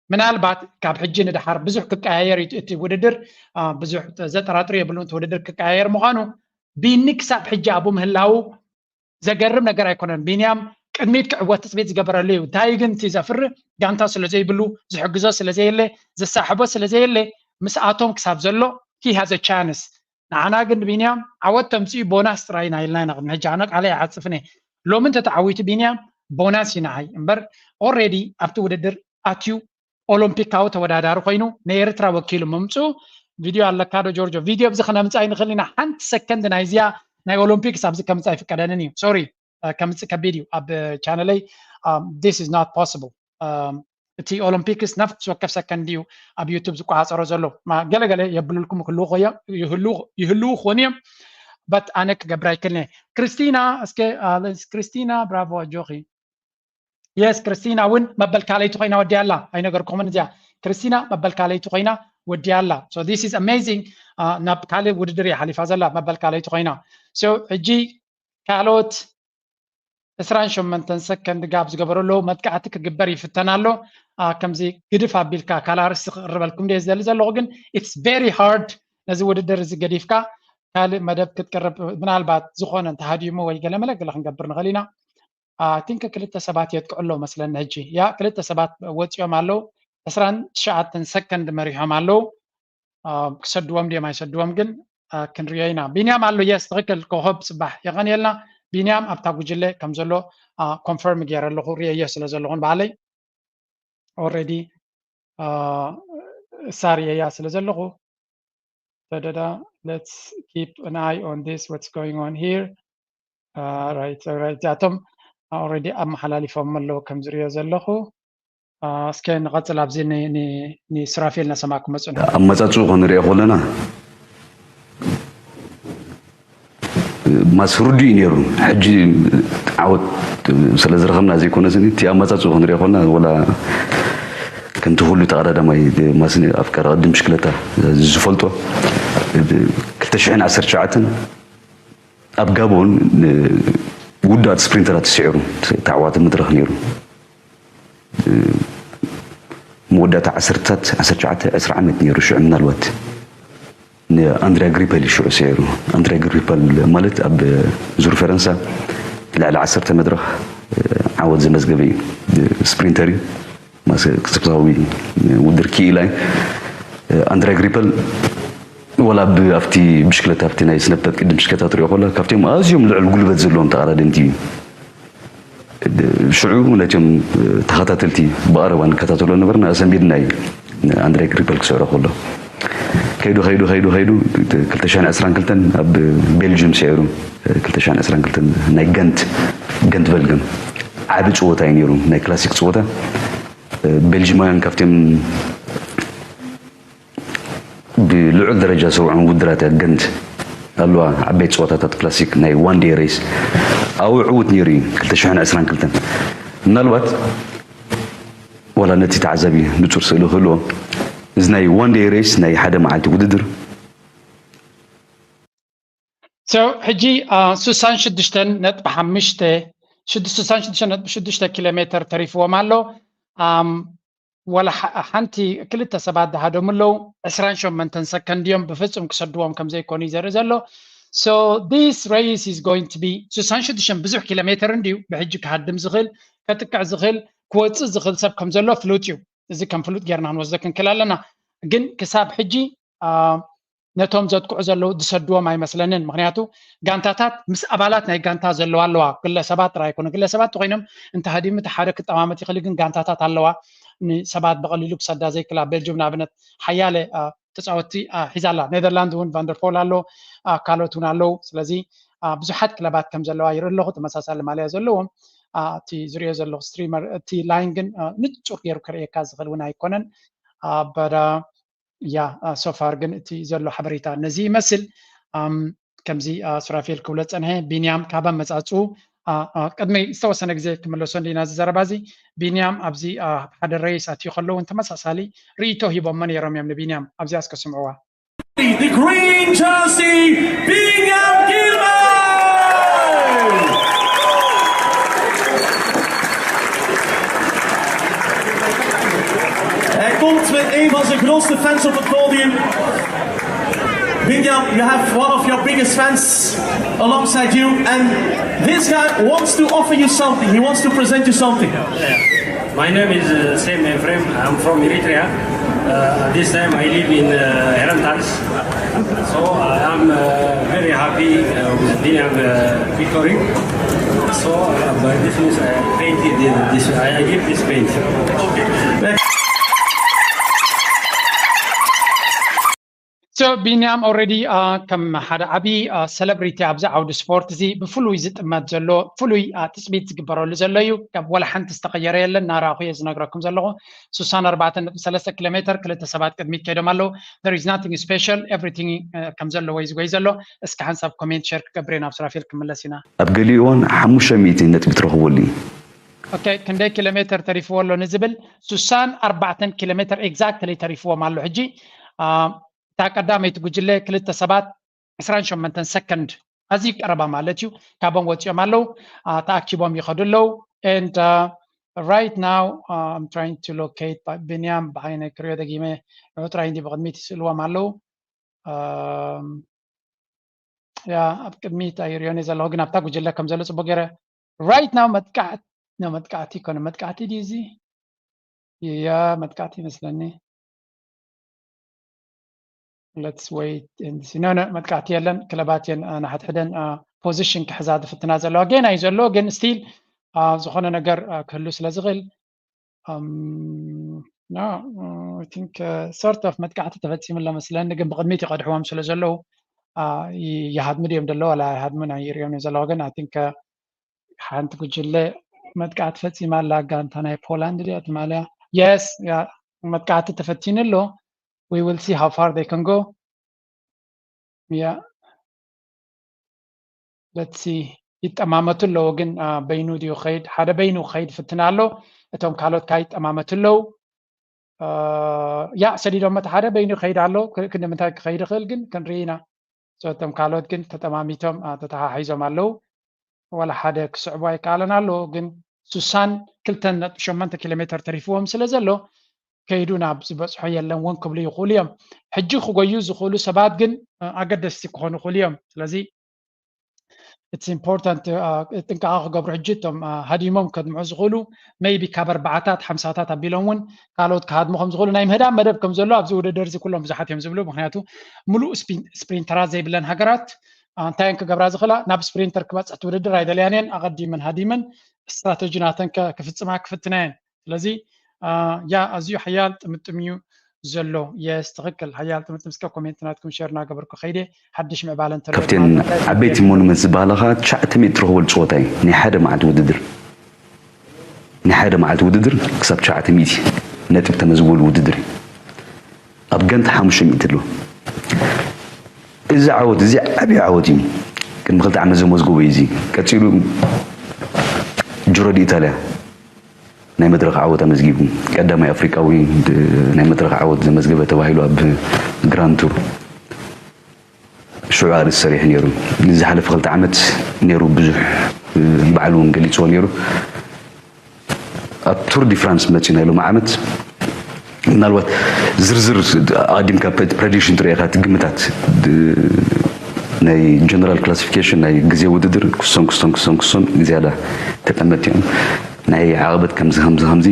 ምናልባት ካብ ሕጂ ንደሓር ብዙሕ ክቀያየር እዩ እቲ ውድድር፣ ብዙሕ ዘጠራጥር የብሉን እቲ ውድድር ክቀያየር ምዃኑ። ቢኒ ክሳብ ሕጂ ኣብኡ ምህላዉ ዘገርም ነገር ኣይኮነን። ቢንያም ቅድሚት ክዕወት ትፅቢት ዝገበረሉ እዩ። እንታይ ግን እቲ ዘፍርህ ጋንታ ስለ ዘይብሉ፣ ዝሕግዞ ስለ ዘየለ፣ ዘሳሕቦ ስለ ዘየለ፣ ምስኣቶም ክሳብ ዘሎ he has a chance። ንዓና ግን ቢንያም ዓወት ተምፅኡ ቦናስ ጥራይ ኢና ኢልና ኢና ቅድሚ ሕጂ። ኣነ ቃለይ ኣይዓፅፍን እየ። ሎሚ እንተተዓዊቱ ቢንያም ቦናስ እዩ ንዓይ እምበር፣ already ኣብቲ ውድድር ኣትዩ ኦሎምፒካዊ ተወዳዳሪ ኮይኑ ንኤርትራ ወኪሉ ምምፅኡ። ቪድዮ ኣለካ ዶ ጆርጆ? ቪድዮ ኣብዚ ክነምፃ ይንኽእል ኢና። ሓንቲ ሰከንድ ናይዚኣ ናይ ኦሎምፒክስ ኣብዚ ከምፃ ኣይፍቀደንን እዩ። ሶሪ፣ ከምፅእ ከቢድ እዩ ኣብ ቻነለይ። This is not possible። እቲ ኦሎምፒክስ ነፍሲ ወከፍ ሰከንድ እዩ ኣብ ዩቱብ ዝቆፃፀሮ ዘሎ። ገለገለ የብልልኩም ይህልዉ ክኾኑ እዮም፣ but ኣነ ክገብር ኣይክእልን እየ። ክርስቲና፣ እስከ ክርስቲና፣ ብራቮ፣ ኣጆኺ። የስ፣ ክርስቲና እውን መበል ካልኣይቲ ኮይና ወዲያ ኣላ። ኣይነገርኩምን እዚኣ። ክርስቲና መበል ካልኣይቲ ኮይና ወዲያ ኣላ። So this is amazing። ናብ ካልእ ውድድር እያ ሓሊፋ ዘላ፣ መበል ካልኣይቲ ኮይና። So ሕጂ ካልኦት ዕስራን ሸሞንተን ሰከንድ ጋብ ዝገበሩ ኣለዉ። መጥቃዕቲ ክግበር ይፍተን ኣሎ። ከምዚ ግድፍ ኣቢልካ ካልእ ኣርእስቲ ክቕርበልኩም ድየ ዝደሊ ዘለኹ፣ ግን it's very hard ነዚ ውድድር እዚ ገዲፍካ ካልእ መደብ ክትቅርብ፣ ምናልባት ዝኾነ እንተሃዲሙ ወይ ገለመለ ገለ ክንገብር ንኽእል ኢና። I think ክልተ ሰባት የጥቅዑ ኣለዉ መስለኒ ሕጂ። ያ ክልተ ሰባት ወፂኦም ኣለዉ። ዕስራን ትሽዓተን ሰከንድ መሪሖም ኣለዉ። ክሰድዎም ድዮም ኣይሰድዎም ግን ክንሪኦ ኢና። ቢንያም ኣሎ፣ የስ፣ ትኽክል። ኮኸብ ፅባሕ የቐንየልና። ቢንያም ኣብታ ጉጅለ ከም ዘሎ ኮንፈርም ገይረ ኣለኹ፣ ርእየዮ ስለ ዘለኹ ንባዕለይ። Already እሳ ርእየያ ስለ ዘለኹ። ተደዳ፣ let's keep an eye on this, what's going on here. Right, right። እዚኣቶም already ኣመሓላሊፎም ኣለዉ ከም ዝርእዮ ዘለኹ። እስከ ንቐፅል፣ ኣብዚ ንሱራፌል ነሰማኩም መፅኡ። ኣመፃፅኡ ክንሪኦ ከለና ማስ ርዱእ እዩ ነይሩ። ሕጂ ዓወት ስለ ዝረኸብና ዘይኮነ፣ እቲ ኣመፃፅኡ ክንሪኦ ከለና፣ ወላ ከምቲ ኩሉ ተቐዳዳማይ ማስ ኣፍቃሪ ቅድም ብሽክለታ ዝፈልጦ፣ ክልተ ሽሕን ዓሰርተ ትሽዓተን ኣብ ጋቦን ውዳት ስፕሪንተራት ተስዒሩ ተዓዋቲ መድረኽ ነይሩ። መወዳእታ ዓሰርታት ዓሰርተ ትሽዓተ ዕስራ ዓመት ነይሩ ሽዑ፣ ምናልባት ንኣንድሪያ ግሪፐል እዩ ሽዑ ስዒሩ። ኣንድሪያ ግሪፐል ማለት ኣብ ዙር ፈረንሳ ልዕሊ ዓሰርተ መድረኽ ዓወት ዘመዝገበ እዩ። ስፕሪንተር እዩ። ማስ ቅጽብታዊ ውድድር ክኢላ እዩ። ኣንድሪያ ግሪፐል ወላ ኣብቲ ብሽክለታ፣ ኣብቲ ናይ ስነፕ ቅድም ብሽክለታ ትሪኦ ከሎ፣ ካብቶም ኣዝዮም ልዑል ጉልበት ዘለዎም ተቐዳደምቲ እዩ። ሽዑ ነቲኦም ተኸታተልቲ ብቐረባ ንከታተሎ ነበርና። ኣሰንቢድና እዩ ንኣንድሬ ግሪፐል ክስዕሮ ከሎ። ከይዱ፣ ከይዱ፣ ከይዱ፣ ከይዱ፣ ክልተ ሽሕን ዕስራን ክልተን ኣብ ቤልጅም ስዒሩ። ክልተ ሽሕን ዕስራን ክልተን ናይ ገንት፣ ገንት ቨልገን ዓቢ ጸወታ እዩ ነይሩ፣ ናይ ክላሲክ ጸወታ። ቤልጅማውያን ካብቶም ብልዑል ደረጃ ዝስውዖም ውድድራት እያ ገንት ኣለዋ፣ ዓበይቲ ጸወታታት ክላሲክ ናይ ዋን ዴይ ሬስ። ኣብኡ ዕዉት ነይሩ እዩ ክልተ ሽሕን ዕስራን ክልተን። ምናልባት ዋላ ነቲ ተዓዛቢ ንጹር ስእሊ ክህልዎ፣ እዚ ናይ ዋን ዴይ ሬስ ናይ ሓደ መዓልቲ ውድድር። ሕጂ ስሳን ሽዱሽተን ነጥቢ ሓሙሽተ፣ ስሳን ሽዱሽተ ነጥቢ ሽዱሽተ ኪሎ ሜትር ተሪፍዎም ኣሎ። ወላ ሓንቲ ክልተ ሰባት ዝሃደሙ ኣለዉ። ዕስራን ሸሞንተን ሰከንድ እዮም፣ ብፍጹም ክሰድዎም ከም ዘይኮኑ እዩ ዘርኢ ዘሎ። So this race is going to be ስሳን ሽዱሽተን ብዙሕ ኪሎ ሜትር እንድዩ ብሕጂ ክሃድም ዝኽእል፣ ከጥቅዕ ዝኽእል፣ ክወጽእ ዝኽእል ሰብ ከም ዘሎ ፍሉጥ እዩ። እዚ ከም ፍሉጥ ጌርና ክንወስዶ ክንክእል ኣለና። ግን ክሳብ ሕጂ ነቶም ዘጥቅዑ ዘለዉ ዝሰድዎም ኣይመስለንን። ምክንያቱ ጋንታታት ምስ ኣባላት ናይ ጋንታ ዘለዋ ኣለዋ። ግለሰባት ጥራይ ኣይኮነ። ግለሰባት ተኮይኖም እንተ ሃዲሙ እቲ ሓደ ክጠማመት ይኽእል፣ ግን ጋንታታት ኣለዋ ንሰባት ብቐሊሉ ክሰዳ ዘይክላ። ቤልጅም ንኣብነት ሓያለ ተፃወትቲ ሒዛ ኣላ። ኔዘርላንድ እውን ቫንደርፖል ኣሎ፣ ካልኦት እውን ኣለዉ። ስለዚ ብዙሓት ክለባት ከም ዘለዋ ይርኢ ኣለኹ፣ ተመሳሳሊ ማልያ ዘለዎም። እቲ ዝሪኦ ዘለኹ ስትሪመር፣ እቲ ላይን ግን ንፁር ገይሩ ክርእየካ ዝኽእል እውን ኣይኮነን። በዳ ያ ሶፋር ግን እቲ ዘሎ ሓበሬታ ነዚ ይመስል። ከምዚ ሱራፌል ክብሎ ፀንሐ፣ ቢንያም ካብ ኣመፃፅኡ ቅድሚ ዝተወሰነ ግዜ ክምለሶ እንዲና እዚ ዘረባ እዚ። ቢንያም ኣብዚ ሓደ ረይስ ኣትዩ ከለውን ተመሳሳሊ ርእይቶ ሂቦሞ ነይሮም እዮም ንቢንያም። ኣብዚኣ እስከ ስምዕዋ። The green jersey, ቢንያም ግርማይ! Hij komt met een van zijn grootste fans op het podium. Binyam, you have one of your biggest fans alongside you, and this guy wants to offer you something. He wants to present you something. My name is uh, Sam Efrem. I'm from Eritrea. Uh, this time I live in uh, Herentals. So I am uh, very happy uh, with Binyam uh, victory. So uh, by this means I painted this. I, I give this paint. Okay. ቢንያም ኦልሬዲ ከም ሓደ ዓብዪ ሰለብሪቲ ኣብዚ ዓውዲ ስፖርት እዚ ብፍሉይ ዝጥመት ዘሎ ፍሉይ ትፅቢት ዝግበረሉ ዘሎ እዩ። ካብ ወላ ሓንቲ ዝተቐየረ የለን። እናረኣኹ እየ ዝነግረኩም ዘለኹ። ስሳን ኣርባዕተን ነጥቢ ሰለስተ ኪሎ ሜትር ክልተ ሰባት ቅድሚት ከይዶም ኣለዉ። There is nothing special, everything ከም ዘለዎ እዩ ዝጎይ ዘሎ። እስኪ ሓንሳብ ኮሜንት ሸር ክገብር እየ ናብ ሱራፌል ክምለስ ኢና። ኣብ ገሊኡ እዋን ሓሙሽተ ሚእቲ ነጥቢ ትረኽበሉ እዩ። ኦኬ፣ ክንደይ ኪሎ ሜትር ተሪፍዎ ኣሎ ንዝብል ስሳን ኣርባዕተን ኪሎ ሜትር ኤግዛክትሊ ተሪፍዎም ኣሎ። ሕጂ እታ ቀዳመይቲ ጉጅለ ክልተ ሰባት ዕስራን ሸሞንተን ሰከንድ ኣዝዩ ቀረባ ማለት እዩ። ካቦም ወፂኦም ኣለዉ፣ ተኣኪቦም ይኸዱ ኣለዉ። And right now I'm trying to locate ብንያም ብዓይነ ክሪኦ ደጊመ ንዑ ጥራይ እንዲ ብቕድሚት ይስእልዎም ኣለዉ። ያ ኣብ ቅድሚት ኣይሪኦን ዘለኹ፣ ግን ኣብታ ጉጅለ ከም ዘሎ ፅቡቅ ገይረ right now መጥቃዕቲ ነው። መጥቃዕቲ ይኮነ መጥቃዕቲ ድዩ እዚ? ያ መጥቃዕቲ ይመስለኒ። Let's wait and see. No, no, መጥቃዕቲ የለን። ክለባት የን ንሓድሕደን ፖዚሽን ክሕዛ ዝፍትና ዘለዋ ጌና እዩ ዘሎ፣ ግን ስቲል ዝኾነ ነገር ክህሉ ስለ ዝኽእል ኖ ቲንክ ሶርት ኦፍ መጥቃዕቲ ተፈፂሙ ኣሎ መስለኒ፣ ግን ብቅድሚት ይቀድሕዎም ስለ ዘለዉ ይሃድሙ ድዮም ዘለዉ ዋላ ይሃድሙን ኣይሪኦም እዮም ዘለዉ። ግን I think ሓንቲ ጉጅለ መጥቃዕቲ ፈፂማ ኣላ። ጋንታ ናይ ፖላንድ ድያ ትማልያ? የስ መጥቃዕቲ ተፈቲኑ ኣሎ። We will see how far they can go. ያ let's see ይጠማመቱ ኣለዉ፣ ግን በይኑ ድዩ ኸይድ ሓደ በይኑ ኸይድ ፍትና ኣሎ። እቶም ካልኦት ካይጠማመቱ ኣለዉ። ያ ሰዲዶም እቲ ሓደ በይኑ ይኸይድ ኣሎ። ክንዲ ምንታይ ክኸይድ ይኽእል ግን ክንርኢ ኢና። እቶም ካልኦት ግን ተጠማሚቶም ተተሓሒዞም ኣለዉ። ዋላ ሓደ ክስዕቡ ኣይከኣለን ኣለዉ፣ ግን ስሳን ክልተን ነጥቢ ሸሞንተ ኪሎ ሜትር ተሪፍዎም ስለ ዘሎ ከይዱ ናብ ዝበፅሖ የለን እውን ክብሉ ይኽእሉ እዮም። ሕጂ ክጎዩ ዝኽእሉ ሰባት ግን ኣገደስቲ ክኾኑ ይኽእሉ እዮም። ስለዚ it's important ጥንቃቐ ክገብሩ። ሕጂ እቶም ሃዲሞም ከድምዑ ዝኽእሉ maybe ካብ ኣርባዓታት ሓምሳታት ኣቢሎም እውን ካልኦት ክሃድሙ ከም ዝኽእሉ ናይ ምህዳም መደብ ከም ዘሎ ኣብዚ ውድድር እዚ ኩሎም ብዙሓት እዮም ዝብሉ። ምክንያቱ ሙሉእ ስፕሪንተራት ዘይብለን ሃገራት እንታይ እየን ክገብራ ዝኽእላ? ናብ ስፕሪንተር ክበፅሕ ትውድድር ኣይደልያን እየን። ኣቐዲመን ሃዲመን ስትራተጂ ናተን ክፍፅማ ክፍትና እየን። ስለዚ ያ ኣዝዩ ሓያል ጥምጥም እዩ ዘሎ። የስ ትኽክል ሓያል ጥምጥም። እስከ ኮሜንት ናትኩም ሸር እናገበርኩ ከይደ ሓድሽ ምዕባለ እንተሎ ካብተን ዓበይቲ ሞኑመንት ዝበሃላ ከዓ ትሽዓተ ሚእቲ ትረኽበሉ ፀወታ እዩ ናይ ሓደ መዓልቲ ውድድር። ናይ ሓደ መዓልቲ ውድድር ክሳብ ትሽዓተ ሚእቲ ነጥቢ ተመዝግበሉ ውድድር እዩ። ኣብ ጋንታ ሓሙሽተ ሚእቲ ኣሎ። እዚ ዓወት እዚ ዓብዪ ዓወት እዩ። ቅድሚ ክልተ ዓመት ዘመዝገቦ እዩ እዚ። ቀፂሉ ጅሮ ዲ ኢታልያ ናይ መድረኽ ዓወት ኣመዝጊቡ ቀዳማይ ኣፍሪቃዊ ናይ መድረኽ ዓወት ዘመዝገበ ተባሂሉ ኣብ ግራንድ ቱር ሽዑ ኣርእስቲ ሰሪሑ ነይሩ። ንዝሓለፈ ክልተ ዓመት ነይሩ ብዙሕ ባዕሉ እውን ገሊፅዎ ነይሩ። ኣብ ቱር ዲ ፍራንስ መፂኡ ናይ ሎሚ ዓመት ምናልባት ዝርዝር ኣዲምካ ፕሬዲክሽን ትሪኢኻ ትግምታት ናይ ጀነራል ክላሲፊኬሽን ናይ ግዜ ውድድር ክሶን ክሶን ክሶን ክሶን ዝያዳ ተጠመት እዮም ናይ ዓቐበት ከምዚ ከምዚ ከምዚ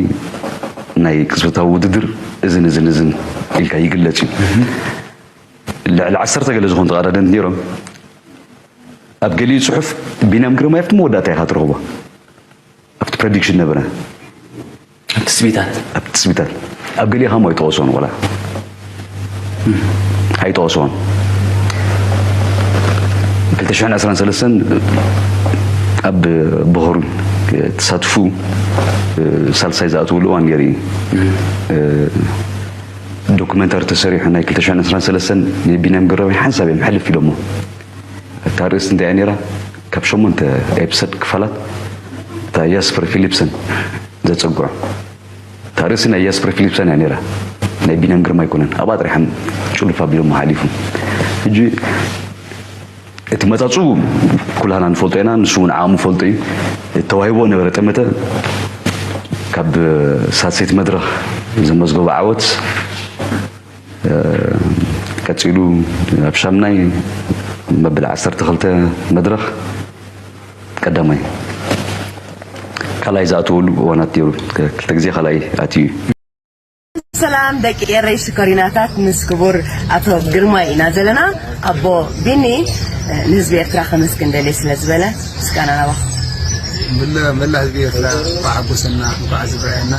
ናይ ቅጽበታዊ ውድድር እዝን እዝን እዝን ኢልካ ይግለጽ እዩ። ልዕሊ ዓሰርተ ገለ ዝኾኑ ተቐዳደምቲ ነይሮም። ኣብ ገሊኡ ጽሑፍ ቢንያም ግርማይ ኣብቲ መወዳእታ ኢኻ ትረኽቦ። ኣብቲ ፕረዲክሽን ነበረ። ኣብ ትስቢታት ኣብ ትስቢታት ኣብ ገሊኡ ከም ኣይጠቐሶን ወላ ኣይጠቐሶን። ክልተ ሽሕን ዕስራን ሰለስተን ኣብ ቦኸሩን ተሳትፉ ሳልሳይ ዝኣትውሉ እዋን ገይሩ እዩ። ዶኩመንታሪ ተሰሪሑ ናይ ክልተ ሽሕን ዕስራን ሰለስተን ናይ ቢንያም ግርማይ ሓንሳብ እዮም ሕልፍ ኢሎሞ። እታ ርእስቲ እንታይ እያ ነይራ? ካብ ሸሞንተ ኤፕሰድ ክፋላት እታ ያስፐር ፊሊፕሰን ዘጸግዖ እታ ርእሲ ናይ ያስፐር ፊሊፕሰን እያ ነይራ። ናይ ቢንያም ግርማ ኣይኮነን። ኣብኣ ጥሪሓም ጭሉፍ ኣቢሎም ሓሊፉ። ሕጂ እቲ መጻጹ ኩላና ንፈልጦ ኢና፣ ንሱ እውን ዓቕሙ ፈልጦ እዩ። ተዋሂቦ ነበረ ጠመተ ካብ ሳልሰይቲ መድረኽ ዘመዝገቦ ዓወት ቀጺሉ ኣብ ሻምናይ መብል ዓሰርተ ክልተ መድረኽ ቀዳማይ ካልኣይ ዝኣተወሉ እዋናት ነይሩ። ክልተ ግዜ ካልኣይ ኣትዩ እዩ። ሰላም ደቂ ኤረይ ሽኮሪናታት፣ ምስ ክቡር ኣቶ ግርማይ ኢና ዘለና። ኣቦ ቢኒ ንህዝቢ ኤርትራ ከመስግን ደልየ ስለ ዝበለ ምስጋና ናባኹም። መላ ህዝቢ ኤርትራ እንኳዕ ሓጎሰና፣ እንኳዕ ዝብረየና።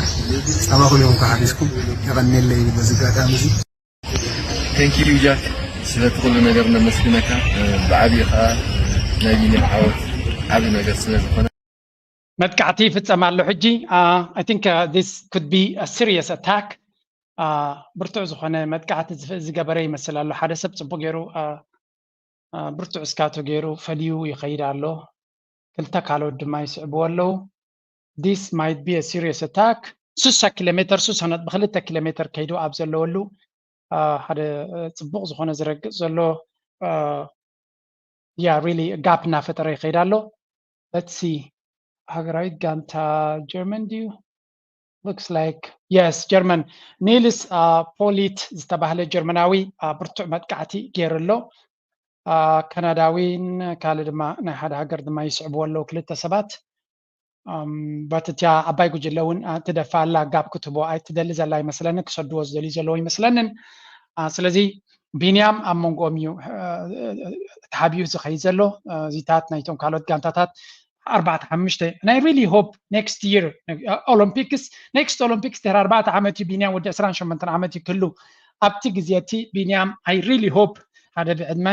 ጻማኹም እዮም እንኳዕ ሓፊዝኩም። የቐንየለይ በዚ ኣጋጣሚ እዚ። Thank you ጃክ፣ ስለቲ ኩሉ ነገር ነመስግነካ። ብዓብዪ ከዓ ናይ ቢኒ ዓወት ዓብዪ ነገር ስለ ዝኾነ መጥቃዕቲ ይፍጸም ኣሎ ሕጂ። I think this could be a serious attack። ብርቱዕ ዝኾነ መጥቃዕቲ ዝገበረ ይመስል ኣሎ። ሓደ ሰብ ጽቡቅ ገይሩ ብርቱዕ እስካቶ ገይሩ ፈልዩ ይኸይድ ኣሎ። ክልተ ካልኦት ድማ ይስዕብዎ ኣለዉ። This might be a serious attack። ስሳ ኪሎ ሜተር፣ ስሳ ነጥቢ ክልተ ኪሎ ሜተር ከይዱ ኣብ ዘለወሉ ሓደ ጽቡቕ ዝኾነ ዝረግጽ ዘሎ ያ ሪሊ ጋፕ እናፈጠረ ይኸይድ ኣሎ። Let's see ሃገራዊት ጋንታ ጀርመን ድዩ? Looks like yes ጀርመን። ኒልስ ፖሊት ዝተባህለ ጀርመናዊ ብርቱዕ መጥቃዕቲ ገይሩ ኣሎ። ካናዳዊን ካልእ ድማ ናይ ሓደ ሃገር ድማ ይስዕብዎ ኣለዉ ክልተ ሰባት። በት እቲያ ዓባይ ጉጅለ እውን ትደፋ ኣላ ጋብ ክትቦ ኣይትደሊ ዘላ ይመስለኒ ክሰድዎ ዝደልዩ ዘለዉ ይመስለንን። ስለዚ ቢንያም ኣብ መንጎኦም እዩ ተሓቢኡ ዝኸይድ ዘሎ። እዚታት ናይቶም ካልኦት ጋንታታት ኣርባዕተ ሓሙሽተ ናይ ሪሊ ሆፕ ኔክስት ይር ኦሎምፒክስ ኔክስት ኦሎምፒክስ ድሕሪ ኣርባዕተ ዓመት እዩ ቢንያም ወዲ ዕስራን ሸሞንተን ዓመት እዩ ክህሉ። ኣብቲ ግዜ እቲ ቢንያም ኣይ ሪሊ ሆፕ ሓደ ብዕድመ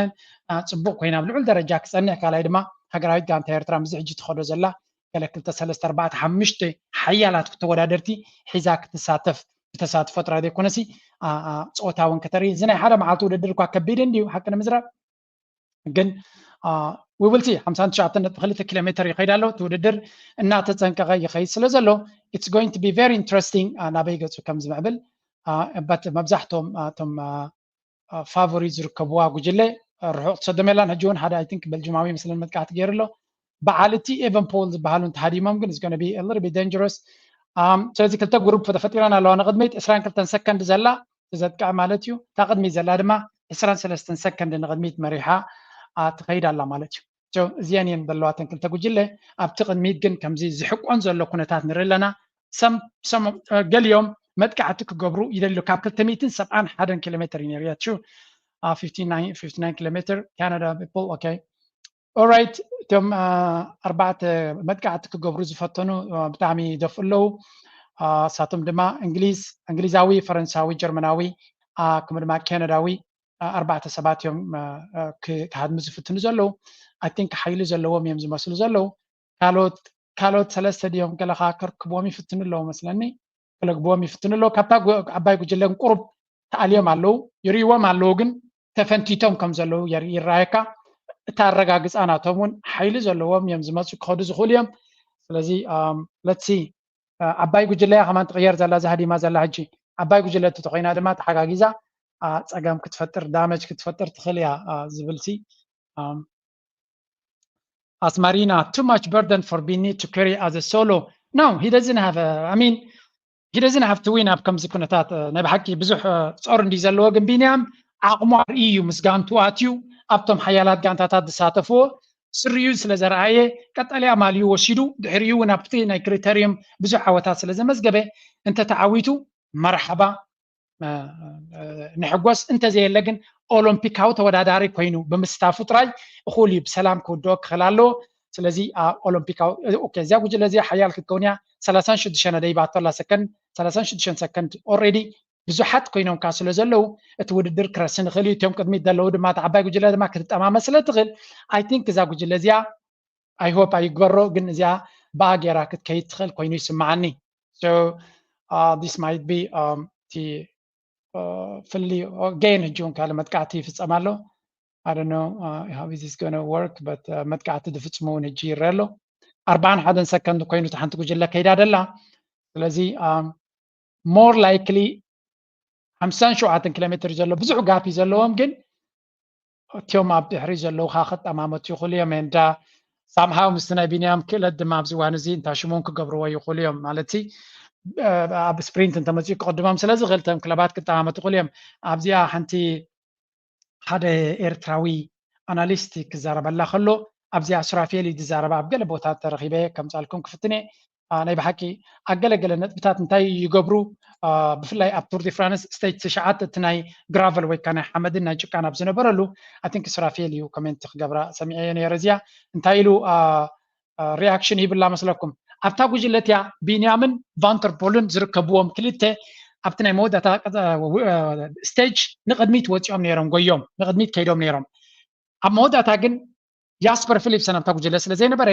ጽቡቕ ኮይና ኣብ ልዑል ደረጃ ክጸንሕ ካልኣይ ድማ ሃገራዊት ጋንታ ኤርትራ ምስዚ ሕጂ ትኸዶ ዘላ ገለ ክልተ ሰለስተ ኣርባዕተ ሓሙሽተ ሓያላት ተወዳደርቲ ሒዛ ክትሳተፍ ብተሳትፎ ጥራይ ዘይኮነሲ ፆታ እውን ከተርኢ እዚ ናይ ሓደ መዓልቲ ውድድር እኳ ከቢድ እንድዩ ሓቂ ንምዝራብ ግን we will see ሓምሳን ትሽዓተን ነጥቢ ክልተ ኪሎ ሜትር ይኸይድ ኣሎ እቲ ውድድር እናተፀንቀቐ ይኸይድ ስለ ዘሎ it's going to be very interesting ናበይ ገፁ ከም ዝምዕብል but መብዛሕቶም እቶም ፋቮሪት ዝርከብዋ ጉጅለ ርሑቕ ትሰዶም የላን ሕጂ እውን ሓደ I think በልጅማዊ መስለን መጥቃዕቲ ገይሩ ኣሎ በዓል እቲ ኤቨን ፖል ዝበሃሉ እንተሃዲሞም ግን is going to be a little bit dangerous ስለዚ ክልተ ግሩፕ ተፈጢረን ኣለዋ ንቕድሚት ዕስራን ክልተን ሰከንድ ዘላ ዘጥቅዕ ማለት እዩ እታ ቅድሚት ዘላ ድማ ዕስራን ሰለስተን ሰከንድ ንቕድሚት መሪሓ ትኸይድ ኣላ ማለት እዩ እዚአን እየን ዘለዋተን ክልተ ጉጅለ ኣብቲ ቅድሚት ግን ከምዚ ዝሕቆን ዘሎ ኩነታት ንርኢ ኣለና ገሊኦም መጥቃዕቲ ክገብሩ ይደልዩ ካብ ክልተ ሚእትን ሰብዓን ሓደን ኪሎ ሜትር እዩ ነይሩ ያትሹ ኪሎ ሜትር ካናዳ ፒፕል ኦኬ ኦራይት እቶም ኣርባዕተ መጥቃዕቲ ክገብሩ ዝፈተኑ ብጣዕሚ ይደፍኡ ኣለዉ እሳቶም ድማ እንግሊዝ እንግሊዛዊ ፈረንሳዊ ጀርመናዊ ከምኡ ድማ ካናዳዊ ኣርባዕተ ሰባት እዮም ክሃድሙ ዝፍትኑ ዘለዉ ኣይ ቲንክ ሓይሊ ዘለዎም እዮም ዝመስሉ ዘለዉ ካልኦት ካልኦት ሰለስተ ድዮም ገለኻ ከርክብዎም ይፍትኑ ኣለዉ መስለኒ ክለግብዎም ይፍትኑ ኣለዉ ካብታ ዓባይ ጉጅለን ቁሩብ ተኣልዮም ኣለዉ ይርእዎም ኣለዉ ግን ተፈንቲቶም ከም ዘለዉ ይረኣየካ እታ ኣረጋግፃ ናቶም እውን ሓይሊ ዘለዎም እዮም ዝመፁ ክኸዱ ዝኽእሉ እዮም ስለዚ ለትሲ ዓባይ ጉጅለያ ከማን ትቕየር ዘላ ዛህዲማ ዘላ ሕጂ ዓባይ ጉጅለ ተኮይና ድማ ተሓጋጊዛ ፀገም ክትፈጥር ዳመጅ ክትፈጥር ትኽእል እያ ዝብል ሲ Asmarina, too much burden for Bini to carry as a solo. No, he doesn't have a. I mean, he doesn't have to win ኣብ ከምዚ ኩነታት ናይ ብሓቂ ብዙሕ ጾር እንዲ ዘለዎ ግን ቢንያም ዓቕሙ ኣርእዩ እዩ ምስ ጋንቱ ኣትዩ ኣብቶም ሓያላት ጋንታታት ዝሳተፍዎ ስርዩ ስለ ዘረኣየ ቀጠልያ ማልዩ ወሲዱ ድሕሪኡ እውን ኣብቲ ናይ ክሪተሪየም ብዙሕ ዓወታት ስለ ዘመዝገበ እንተተዓዊቱ መርሓባ ንሕጎስ። እንተዘየለ ግን ኦሎምፒካዊ ተወዳዳሪ ኮይኑ ብምስታፉ ጥራይ እኹል እዩ፣ ብሰላም ክውድኦ ክኽእል ኣለዎ። ስለዚ ኦሎምፒካዊ እዚኣ ጉጅለ እዚኣ ሓያል ክትከውን እያ። ሰላሳን ሽዱሽተን ደይባቶ ኣላ ሰከንድ፣ ሰላሳን ሽዱሽተን ሰከንድ ኦልሬዲ ብዙሓት ኮይኖም ከዓ ስለ ዘለዉ እቲ ውድድር ክረስን ይኽእል እዩ። እቲኦም ቅድሚት ዘለዉ ድማ እቲ ዓባይ ጉጅለ ድማ ክትጠማመ ስለ ትኽእል፣ I think እዛ ጉጅለ እዚኣ I hope ኣይግበሮ፣ ግን እዚኣ ብኣ ገይራ ክትከይድ ትኽእል ኮይኑ ይስምዓኒ። So this might be እቲ ፍሊ። Again ሕጂ እውን ካልእ መጥቃዕቲ ይፍጸም ኣሎ። I don't know how is this gonna work, but መጥቃዕቲ ዝፍጽሙ እውን ሕጂ ይረአ ኣሎ። ኣርባዓን ሓደን ሰከንድ ኮይኑ እቲ ሓንቲ ጉጅለ ከይዳ ደላ። ስለዚ more likely ሓምሳን ሸውዓተን ኪሎ ሜትር ዘሎ ብዙሕ ጋፕ እዩ ዘለዎም፣ ግን እቲኦም ኣብ ድሕሪ ዘለዉ ከዓ ክጠማመቱ ይኽእሉ እዮም። እንዳ ሳምሃው ምስቲ ናይ ቢንያም ክእለት ድማ ኣብዚ እዋን እዚ እንታ ሽሞም ክገብርዎ ይኽእሉ እዮም። ማለት ኣብ ስፕሪንት እንተመፅኡ ክቕድሞም ስለዚ ክልተም ክለባት ክጠማመቱ ይኽእሉ እዮም። ኣብዚኣ ሓንቲ ሓደ ኤርትራዊ ኣናሊስት ክዛረበላ ከሎ ኣብዚኣ ሱራፌል እዩ ዝዛረባ። ኣብ ገለ ቦታ ተረኺበ ከምፃልኩም ክፍትነ። ናይ ብሓቂ ኣገለገለ ነጥብታት እንታይ ይገብሩ? ብፍላይ ኣብ ቱር ዲ ፍራንስ ስቴጅ ትሽዓተ እቲ ናይ ግራቨል ወይ ከዓ ናይ ሓመድን ናይ ጭቃን ኣብ ዝነበረሉ ኣይ ቲንክ ሱራፌል እዩ ኮሜንት ክገብራ ሰሚዐዮ ነይረ። እዚኣ እንታይ ኢሉ ሪያክሽን ይብላ መስለኩም? ኣብታ ጉጅለ እቲኣ ቢንያምን ቫንተርፖልን ዝርከብዎም ክልተ ኣብቲ ናይ መወዳእታ ስቴጅ ንቕድሚት ወፂኦም ነይሮም፣ ጎዮም ንቕድሚት ከይዶም ነይሮም። ኣብ መወዳእታ ግን ጃስፐር ፊሊፕሰን ኣብታ ጉጅለ ስለ ዘይነበረ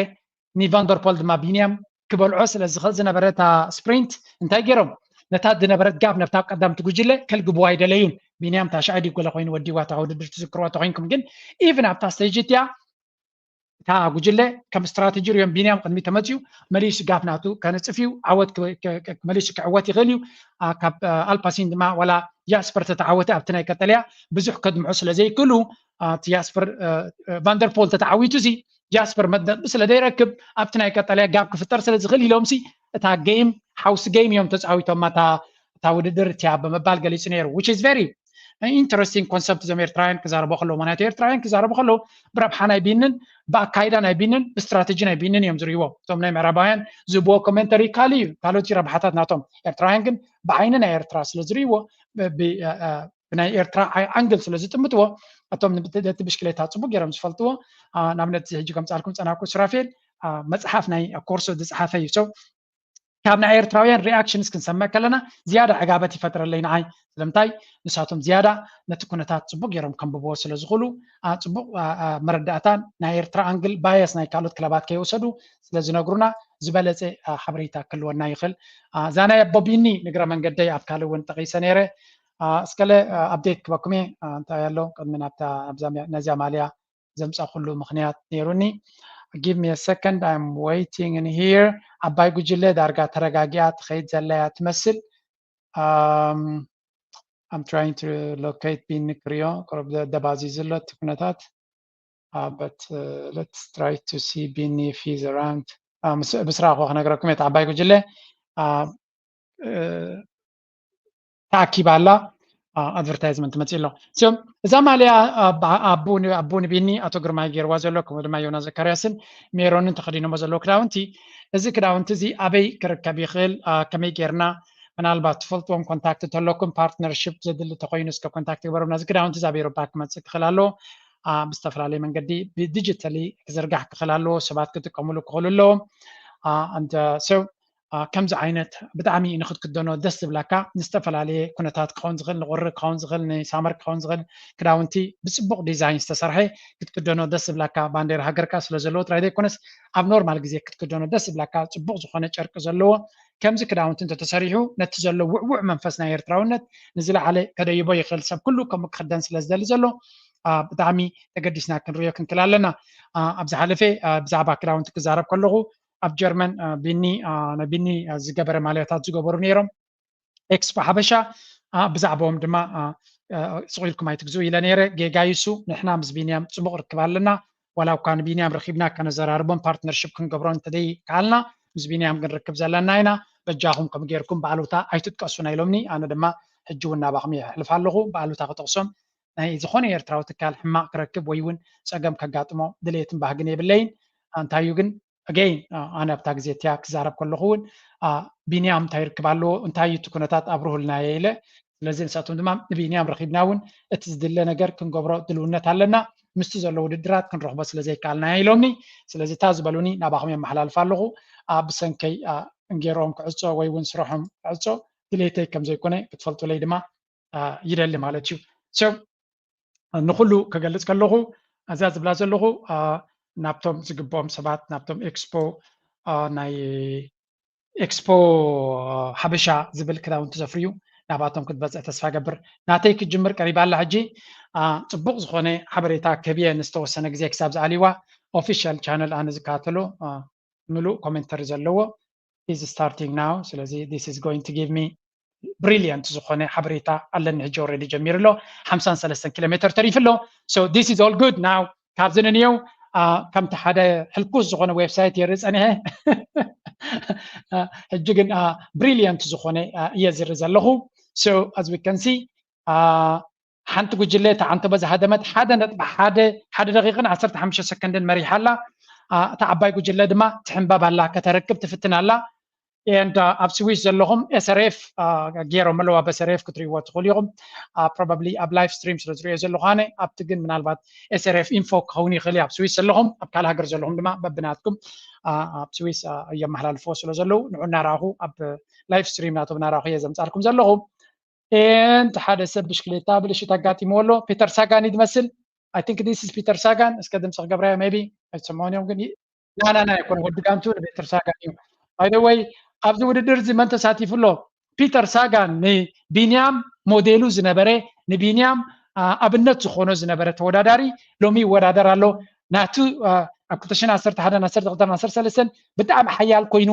ንቫንደርፖል ድማ ቢንያም ክበልዖ ስለ ዝኽእል ዝነበረ እታ ስፕሪንት እንታይ ገይሮም ነታ ዝነበረት ጋፕ ነብታ ቀዳምቲ ጉጅለ ከልግብዋ ኣይደለዩን። ቢንያም ታሽዓይ ድዩ ገለ ኮይኑ ወዲዋ እታ ውድድር ትዝክርዋ ተኮይንኩም፣ ግን ኢቭን ኣብታ ስቴጅ እቲኣ እታ ጉጅለ ከም ስትራተጂ ሪኦም ቢንያም ቅድሚ ተመፅዩ መሊሱ ጋፕ ናቱ ከነፅፍ እዩ፣ ዓወት መሊሱ ክዕወት ይኽእል እዩ። ካብ ኣልፓሲን ድማ ዋላ ጃስፐር ተተዓወተ ኣብቲ ናይ ቀጠልያ ብዙሕ ከድምዑ ስለ ዘይክእሉ እቲ ጃስፐር ቫንደርፖል ተተዓዊቱ እዚ ጃስፐር መድነቂ ስለ ዘይረክብ ኣብቲ ናይ ቀጠልያ ጋብ ክፍጠር ስለ ዝኽእል ኢሎም ሲ እታ ጌም ሃውስ ጌም እዮም ተፃዊቶም እታ ውድድር እቲያ ብምባል ገሊፁ ነይሩ። Which is very interesting concept እዞም ኤርትራውያን ክዛረቡ ከለዉ፣ ምክንያቱ ኤርትራውያን ክዛረቡ ከለዉ ብረብሓ ናይ ቢንን ብኣካይዳ ናይ ቢንን ብስትራተጂ ናይ ቢንን እዮም ዝርእይዎ። እቶም ናይ ምዕራባውያን ዝህብዎ ኮሜንተሪ ካልእ እዩ፣ ካልኦት ረብሓታት ናቶም። ኤርትራውያን ግን ብዓይኒ ናይ ኤርትራ ስለ ዝርእይዎ ብናይ ኤርትራ ኣንግል ስለ ዝጥምጥዎ እቶም ነቲ ብሽክሌታ ፅቡቅ ገይሮም ዝፈልጥዎ። ንኣብነት ሕጂ ከምፃልኩም ፀናኩ ሱራፌል መፅሓፍ ናይ ኮርሶ ዝፀሓፈ እዩ። So ካብ ናይ ኤርትራውያን ሪኣክሽንስ ክንሰምዕ ከለና ዝያዳ ዕጋበት ይፈጥረለይ ንዓይ። ስለምንታይ ንሳቶም ዝያዳ ነቲ ኩነታት ፅቡቅ ገይሮም ከንብብዎ ስለ ዝኽእሉ፣ ፅቡቅ መረዳእታን ናይ ኤርትራ ኣንግል ባየስ ናይ ካልኦት ክለባት ከይወሰዱ ስለ ዝነግሩና ዝበለፀ ሓበሬታ ክህልወና ይኽእል። እዛ ናይ ኣቦ ቢኒ ንግረ መንገደይ ኣብ ካልእ እውን ጠቂሰ ነይረ። እስከለ ኣፕዴት ክበኩም እየ። እንታይ ኣሎ ቅድሚ ናብታ ነዚኣ ማልያ ዘምፃእኩሉ ምኽንያት ነይሩኒ። Give me a second, I'm waiting in here። ዓባይ ጉጅለ ዳርጋ ተረጋጊኣ ትኸይድ ዘላ እያ ትመስል። I'm trying to locate ቢኒ ክሪኦ ቅሩብ ደባዚዙ ኣሎ እቲ ኩነታት። But let's try to see ቢኒ if he's around። ምስ ረኣኹ ክነግረኩም እየ። ዓባይ ጉጅለ ተኣኪባ ኣላ። ኣድቨርታይዝመንት መፅእ ኣሎ። እዛ ማልያ ኣቡ ንቢኒ ኣቶ ግርማይ ገይርዋ ዘሎ ከምኡ ድማ ዮና ዘካርያስን ሜሮንን ተኸዲኖሞ ዘለዎ ክዳውንቲ፣ እዚ ክዳውንቲ እዚ ኣበይ ክርከብ ይኽእል? ከመይ ጌርና ምናልባት ትፈልጥዎም ኮንታክት እንተለኩም ፓርትነርሽፕ ዘድሊ ተኮይኑ እስከ ኮንታክት ግበሩና። እዚ ክዳውንቲ እዚ ኣብ ኤሮፓ ክመፅእ ክኽእል ኣለዎ። ብዝተፈላለየ መንገዲ ብዲጂታሊ ክዝርጋሕ ክኽእል ኣለዎ። ሰባት ክጥቀሙሉ ክኽእሉ ኣለዎም። ሰው ከምዚ ዓይነት ብጣዕሚ ንክትክደኖ ደስ ዝብለካ ንዝተፈላለየ ኩነታት ክኸውን ዝኽእል ንቁሪ ክኸውን ዝኽእል ንሳመር ክኸውን ዝኽእል ክዳውንቲ ብፅቡቅ ዲዛይን ዝተሰርሐ ክትክደኖ ደስ ዝብለካ ባንዴራ ሃገርካ ስለ ዘለዎ ጥራይ ዘይኮነስ ኣብ ኖርማል ግዜ ክትክደኖ ደስ ዝብለካ ፅቡቅ ዝኾነ ጨርቂ ዘለዎ ከምዚ ክዳውንቲ እንተተሰሪሑ ነቲ ዘሎ ውዕውዕ መንፈስ ናይ ኤርትራውነት ንዝለዓለ ከደይቦ ይኽእል። ሰብ ኩሉ ከምኡ ክኽደን ስለ ዝደሊ ዘሎ ብጣዕሚ ተገዲስና ክንሪኦ ክንክል ኣለና። ኣብ ዝሓለፈ ብዛዕባ ክዳውንቲ ክዛረብ ከለኹ ኣብ ጀርመን ቢኒ ናይ ቢኒ ዝገበረ ማልያታት ዝገበሩ ነይሮም ኤክስፖ ሓበሻ ብዛዕባኦም ድማ ስቕ ኢልኩም ኣይትግዝኡ ኢለ ነይረ። ጌጋ ይሱ ንሕና ምስ ቢንያም ፅቡቕ ርክብ ኣለና። ዋላ እኳ ንቢንያም ረኺብና ከነዘራርቦም ፓርትነርሽፕ ክንገብሮ እንተደይ ከኣልና ምስ ቢንያም ክንርክብ ዘለና ኢና። በጃኹም ከም ጌርኩም ብኣሉታ ኣይትጥቀሱና ኢሎምኒ። ኣነ ድማ ሕጂ እውን ናባኹም የሕልፍ ኣለኹ ብኣሉታ ክጠቕሶም ናይ ዝኾነ ኤርትራዊ ትካል ሕማቕ ክረክብ ወይ እውን ፀገም ከጋጥሞ ድሌትን ባህግን የብለይን። እንታይ እዩ ግን ኣገይን ኣነ ኣብታ ግዜ እቲያ ክዛረብ ከለኹ እውን ቢንያም እንታይ ይርክብ ኣለዎ እንታይ እዩ እቲ ኩነታት ኣብርሁልና እየ ኢለ ስለዚ ንሳቶም ድማ ንቢንያም ረኺብና እውን እቲ ዝድለ ነገር ክንገብሮ ድልውነት ኣለና፣ ምስቲ ዘሎ ውድድራት ክንረኽቦ ስለ ዘይከኣልና ኢሎምኒ። ስለዚ እታ ዝበሉኒ ናባኹም የመሓላልፍ ኣለኹ። ብሰንከይ እንጌሮም ክዕጾ ወይ እውን ስራሖም ክዕጾ ድሌተይ ከም ዘይኮነ ክትፈልጡለይ ድማ ይደሊ ማለት እዩ። ንኩሉ ክገልጽ ከለኹ እዛ ዝብላ ዘለኹ ናብቶም ዝግብኦም ሰባት ናብቶም ኤክስፖ ናይ ኤክስፖ ሓበሻ ዝብል ክዳውንቲ ዘፍርዩ ናባቶም ክትበፅሕ ተስፋ ገብር። ናተይ ክጅምር ቀሪባ ኣላ። ሕጂ ፅቡቅ ዝኾነ ሓበሬታ ክህብየ ንዝተወሰነ ግዜ ክሳብ ዝኣልይዋ ኦፊሻል ቻነል ኣነ ዝከታተሎ ምሉእ ኮሜንተሪ ዘለዎ is starting now። ስለዚ this is going to give me brilliant ዝኾነ ሓበሬታ ኣለኒ። ሕጂ already ጀሚሩ ኣሎ። ሓምሳን ሰለስተን ኪሎ ሜትር ተሪፉ ኣሎ። So this is all good now። ካብዚ ንንየው ከምቲ ሓደ ሕልኩስ ዝኾነ ዌብሳይት የርኢ ፀኒሐ። ሕጂ ግን ብሪሊየንት ዝኾነ እየ ዝርኢ ዘለኹ። So as we can see ሓንቲ ጉጅለ ተዓንተቦ ዝሃደመት ሓደ ነጥቢ ሓደ ሓደ ደቂቕን ዓሰርተ ሓሙሽተ ሰከንድን መሪሓ ኣላ። እታ ዓባይ ጉጅለ ድማ ትሕንበብ ኣላ፣ ከተረክብ ትፍትን ኣላ። And ኣብ ስዊስ ዘለኹም ኤስአርኤፍ ገይሮም ኣለዋ። በስአርኤፍ ክትሪእዎ ትኽእሉ ኢኹም። ፕሮባብሊ ኣብ ላይቭ ስትሪም ስለ ዝሪኦ ዘለኹ ኣነ ኣብቲ ግን ምናልባት ኤስአርኤፍ ኢንፎ ክኸውን ይኽእል እዩ። ኣብ ስዊስ ዘለኹም ኣብ ካልእ ሃገር ዘለኹም ድማ በብናትኩም ኣብ ስዊስ የመሓላልፍዎ ስለ ዘለዉ ንዑ እናረኣኹ ኣብ ላይቭ ስትሪም ናቶም እናረኣኹ እየ ዘምፃልኩም ዘለኹ። And ሓደ ሰብ ብሽክሌታ ብልሽት ኣጋጢምዎ ኣሎ። ፒተር ሳጋን እዩ ዝመስል። I think this is ፒተር ሳጋን። እስከ ድምፂ ክገብራዮ maybe ኣይሰምዖን እዮም ግን ናናና ኣይኮነ ወዲ ጋንቱ ንፒተር ሳጋን እዩ። By the way ኣብዚ ውድድር እዚ መን ተሳቲፉ ኣሎ? ፒተር ሳጋን ንቢንያም ሞዴሉ ዝነበረ ንቢንያም ኣብነት ዝኾኖ ዝነበረ ተወዳዳሪ ሎሚ ይወዳደር ኣሎ። ናቱ ኣብ ክልተ ሽሕን ዓሰርተ ሓደን ዓሰርተ ክልተን ዓሰርተ ሰለስተን ብጣዕሚ ሓያል ኮይኑ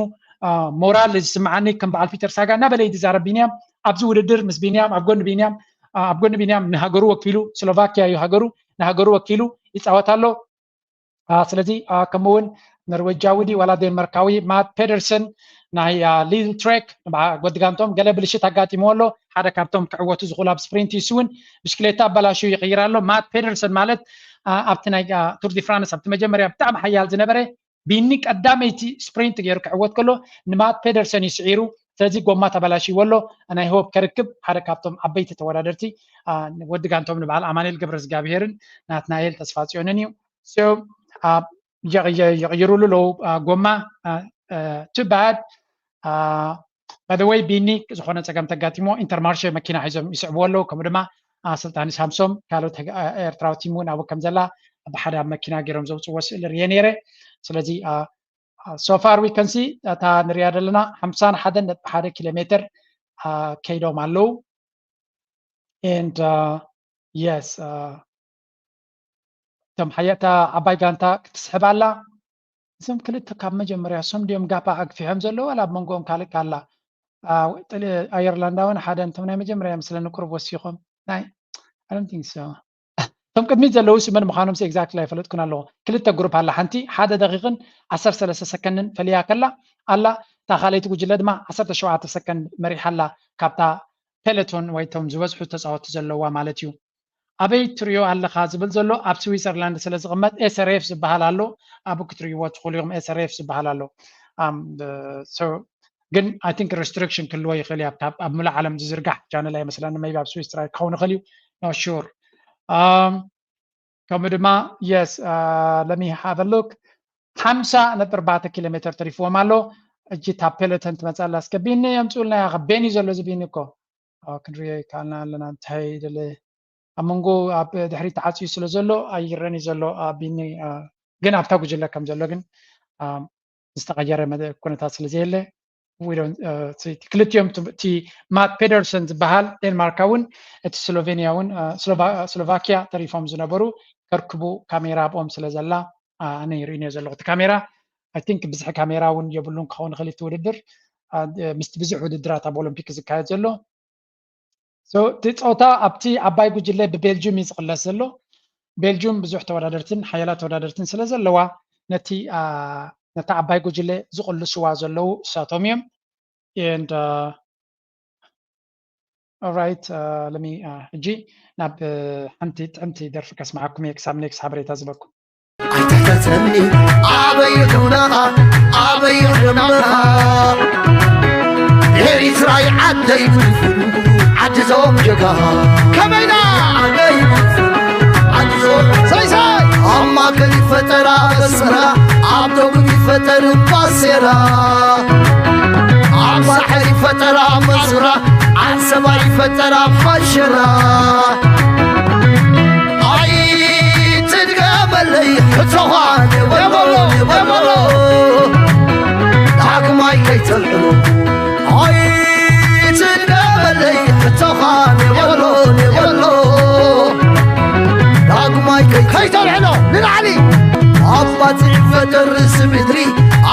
ሞራል ዝስምዓኒ ከም በዓል ፒተር ሳጋን እናበለ እዩ ዝዛረብ ቢንያም። ኣብዚ ውድድር ምስ ቢንያም ኣብ ጎኒ ቢንያም ኣብ ጎኒ ቢንያም ንሃገሩ ወኪሉ ስሎቫኪያ እዩ ሃገሩ ንሃገሩ ወኪሉ ይፃወት ኣሎ። ስለዚ ከምኡ እውን ኖርዌጃዊ ድዩ ዋላ ዴንማርካዊ ማት ፔደርሰን ናይ ሊድል ትሬክ ወዲ ጋንቶም ገለ ብልሽት ኣጋጢምዎ ኣሎ። ሓደ ካብቶም ክዕወቱ ዝኽእሉ ኣብ ስፕሪንት ንሱ እውን ብሽክሌታ ኣበላሽዩ ይቕይር ኣሎ። ማት ፔደርሰን ማለት ኣብቲ ናይ ቱር ዲ ፍራንስ ኣብቲ መጀመርያ ብጣዕሚ ሓያል ዝነበረ ቢኒ ቀዳመይቲ ስፕሪንት ገይሩ ክዕወት ከሎ ንማት ፔደርሰን እዩ ስዒሩ። ስለዚ ጎማ ተበላሽይዎ ኣሎ። ናይ ሆፕ ከርክብ ሓደ ካብቶም ዓበይቲ ተወዳደርቲ ወዲ ጋንቶም ንበዓል ኣማኑኤል ገብረ እግዚኣብሄርን ናትናኤል ተስፋ ፅዮንን እዩ። የቕይሩሉ ኣለዉ ጎማ። Too bad። By the way ቢኒ ዝኾነ ፀገም ተጋጢሞ ኢንተርማርሸ መኪና ሒዞም ይስዕብዎ ኣለዉ። ከምኡ ድማ ኣሰልጣኒ ሳምሶም ካልኦት ኤርትራዊ ቲም እውን ኣብኡ ከም ዘላ ብሓደ ኣብ መኪና ገይሮም ዘውፅዎ ስእሊ ርየ ነይረ። ስለዚ so far we can see እታ ንሪኣ ዘለና ሓምሳን ሓደን ነጥቢ ሓደ ኪሎ ሜትር ከይዶም ኣለዉ። And yes እቶም ሓያታ ዓባይ ጋንታ ክትስሕብ ኣላ። እዞም ክልተ ካብ መጀመርያ እሶም ድዮም ጋፓ ኣግፊሖም ዘለዉ ዋላ ኣብ መንጎኦም ካልእ ካላ? ኣየርላንዳውን ሓደ እንቶም ናይ መጀመርያ ምስለኒ ቁሩብ ወሲኾም ናይ I don't think so። እቶም ቅድሚት ዘለዉ ስመን ምዃኖም ሲ exactly ኣይፈለጥኩን ኣለኹ። ክልተ ግሩፕ ኣላ። ሓንቲ ሓደ ደቂቕን ዓሰርተ ሰለስተ ሰከንድን ፈልያ ከላ ኣላ። እታ ካልኣይቲ ጉጅለ ድማ ዓሰርተ ሸውዓተ ሰከንድ መሪሓ ኣላ ካብታ ፔለቶን ወይ እቶም ዝበዝሑ ተፃወትቲ ዘለዋ ማለት እዩ። ኣበይ ትሪኦ ኣለኻ ዝብል ዘሎ ኣብ ስዊዘርላንድ ስለ ዝቕመጥ ኤስአርኤፍ ዝበሃል ኣሎ። ኣብኡ ክትርእይዎ ትኽእሉ ኢኹም። ኤስአርኤፍ ዝበሃል ኣሎ። ግን I think restriction ክህልዎ ይኽእል እዩ። ኣብ ሙሉእ ዓለም ዝዝርጋሕ ቻነል ኣይመስለኒ። Maybe ኣብ ስዊስ ጥራይ ክኸውን ይኽእል እዩ። Not sure። ከምኡ ድማ yes let me have a look ሓምሳ ነጥቢ ኣርባዕተ ኪሎ ሜትር ተሪፍዎም ኣሎ። እጂ እታ ፔለተን ትመፅእ ኣላ። እስከ ቢኒ የምፅኡልና። ያኸ ቤን እዩ ዘሎ እዚ ቢኒ እኮ ክንሪኦ ይከኣልና ኣለና። እንታይ ደለ ኣብ መንጎ ኣብ ድሕሪት ተዓፅዩ ስለ ዘሎ ኣይረን እዩ ዘሎ ቢኒ ግን ኣብታ ጉጅለ ከም ዘሎ ግን ዝተቐየረ ኩነታት ስለ ዘየለ ክልቲኦም እቲ ማት ፔደርሰን ዝበሃል ዴንማርካ እውን እቲ ስሎቬንያ እውን ስሎቫኪያ ተሪፎም ዝነበሩ ከርክቡ ካሜራ ኣብኦም ስለ ዘላ ኣነ ይርእንዮ ዘለኹ እቲ ካሜራ። I think ብዝሒ ካሜራ እውን የብሉን ክኸውን ይኽእል እቲ ውድድር ምስቲ ብዙሕ ውድድራት ኣብ ኦሎምፒክ ዝካየድ ዘሎ። እቲ ፀወታ ኣብቲ ዓባይ ጉጅለ ብቤልጅም እዩ ዝቕለስ ዘሎ። ቤልጅም ብዙሕ ተወዳደርትን ሓያላት ተወዳደርትን ስለ ዘለዋ ነቲ ነታ ዓባይ ጉጅለ ዝቕልስዋ ዘለዉ እሳቶም እዮም። And alright let me ሕጂ ናብ ሓንቲ ጥዕምቲ ደርፊ ከስምዓኩም እየ ክሳብ ኔክስት ሓበሬታ ዝበኩም። ኣይትሕተተኒ ኣበይ ኹናኻ ኣበይ ኹናኻ ኤሪትራይ ዓደይ ፍልፍሉ ዓድዞም ጀጋ ከመይና ኣነይ ዓድዞም ሳይሳይ ኣብ ማእከል ይፈጠር ኣበስመራ ኣብ ዶግም ይፈጠር ባሴራ ኣብ ሳሕል ይፈጠር ኣብ መሱራ ዓሰባ ይፈጠር ኣብ ሓሸራ ኣይትድገመለይ ሕቶኻ የበሎ የበሎ ዳግማይ ከይተልዕሎ ኣይትድገመለይ ሕቶኻ የበሎ የበሎ ዳግማይ ከይተልዕሎ ንላዕሊ ኣብ ባጽዕ ይፈጠር ርእሲ ምድሪ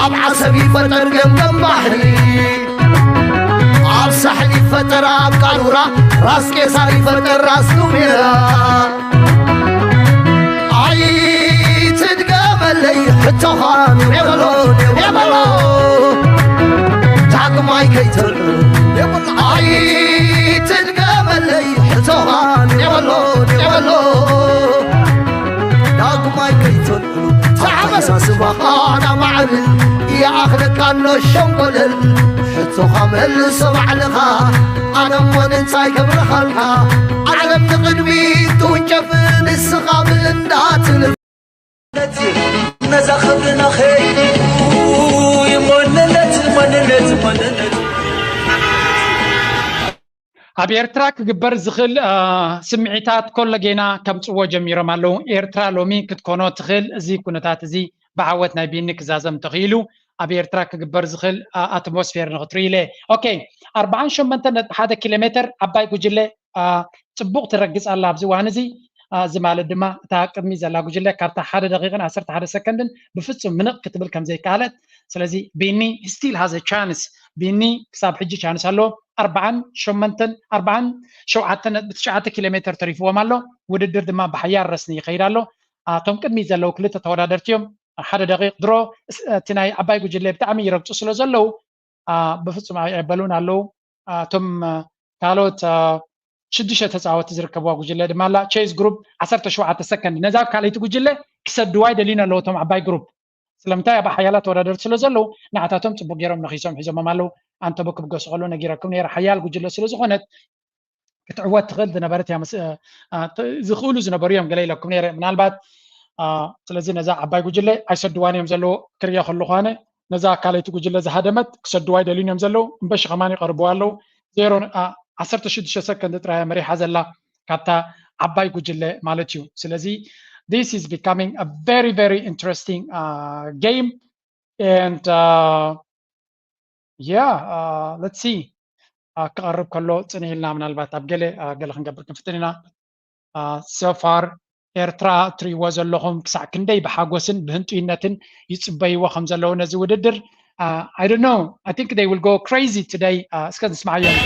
ኣብ ዓሰብ ይፈጠር ገምገም ባሕሪ ኣብ ሳሕል ይፈጠር ኣብ ቃሉራ ራስ ቄሳር ይፈጠር ራስ ኑሜራ ኣይትድገመለይ ሕቶኻ የበሎ የበሎ ዳግማይ ከይተልዕሎ ኣይትድገመለይ ሕቶኻ የበሎ የበሎ ዳግማይ ከይተልዕሎ ኣተሓሳስባኻ ናማዕብል ይኣኽለካ ኣሎ ሸንኮለል ሕቶኻ መልሶ ባዕልኻ ኣነ እሞ እንታይ ገብረኻልካ ዓለም ንቕድሚት ትውንጨፍ ንስኻ ብእንዳ ትንፍ ነዛ ክብርና ኸይዱ መንነት መንነት መንነት ኣብ ኤርትራ ክግበር ዝኽእል ስምዒታት ኮለጌና ከምፅዎ ጀሚሮም ኣለዉ። ኤርትራ ሎሚ ክትኮኖ ትኽእል እዚ ኩነታት እዚ ብዓወት ናይ ቢኒ ክዛዘም ተኽኢሉ ኣብ ኤርትራ ክግበር ዝኽእል ኣትሞስፌር ንኽትርኢ ኢለ። ኦኬ፣ ኣርባዓን ሸሞንተን ነጥቢ ሓደ ኪሎ ሜትር ዓባይ ጉጅለ ፅቡቕ ትረግፅ ኣላ ኣብዚ እዋን እዚ። እዚ ማለት ድማ እታ ቅድሚ ዘላ ጉጅለ ካብታ ሓደ ደቂቕን ዓሰርተ ሓደ ሰከንድን ብፍፁም ምንቕ ክትብል ከም ዘይከኣለት። ስለዚ ቢኒ still has a chance። ቢኒ ክሳብ ሕጂ ቻንስ ኣለዎ። ኣርባዓን ሸሞንተን ኣርባዓን ሸውዓተን ነጥቢ ትሽዓተ ኪሎ ሜትር ተሪፍዎም ኣሎ። ውድድር ድማ ብሓያል ረስኒ ይኸይድ ኣሎ። እቶም ቅድሚት ዘለዉ ክልተ ተወዳደርቲ እዮም። ሓደ ደቂቕ ድሮ እቲ ናይ ዓባይ ጉጅለ ብጣዕሚ ይረግፁ ስለ ዘለዉ ብፍፁም ኣይዕበሉን ኣለዉ። እቶም ካልኦት ሽዱሽተ ተፃወቲ ዝርከብዋ ጉጅለ ድማ ኣላ ቼዝ ግሩፕ ዓሰርተ ሸውዓተ ሰከንድ ነዛ ካልኣይቲ ጉጅለ ክሰድዋ ይደልዩን ኣለዉ እቶም ዓባይ ግሩፕ ስለምንታይ ኣብ ሓያላት ተወዳደርቲ ስለ ዘለዉ ንዓታቶም ፅቡቅ ገይሮም ነኪሶም ሒዞሞም ኣለዉ ኣንተቦ ክብገሱ ከሎ ነጊረኩም ነይረ ሓያል ጉጅለ ስለ ዝኾነት ክትዕወት ትኽእል ዝነበረት እያ ዝኽእሉ ዝነበሩ እዮም ገለ ኢለኩም ነይረ ምናልባት ስለዚ ነዛ ዓባይ ጉጅለ ኣይሰድዋን እዮም ዘለዎ ክሪኦ ከለኹ ኣነ ነዛ ካልኣይቲ ጉጅለ ዝሃደመት ክሰድዋ ይደልዩን እዮም ዘለዉ እምበሺ ከማን ይቐርብዋ ኣለዉ ዜሮ ዓሰርተ ሽዱሽተ ሰከንድ ጥራይ መሪሓ ዘላ ካብታ ዓባይ ጉጅለ ማለት እዩ ስለዚ this is becoming a very very interesting uh, game and uh, yeah uh, let's see uh, ክቐርብ ከሎ ፅንህ ኢልና ምናልባት ኣብ ገለ uh, ገለ ክንገብር ክንፍትን ኢና uh, so far ኤርትራ እትርእይዎ ዘለኹም ክሳዕ ክንደይ ብሓጎስን ብህንጡይነትን ይጽበይዎ ከም ዘለዉ ነዚ ውድድር I don't know I think they will go crazy today እስከ ንስማዓዮም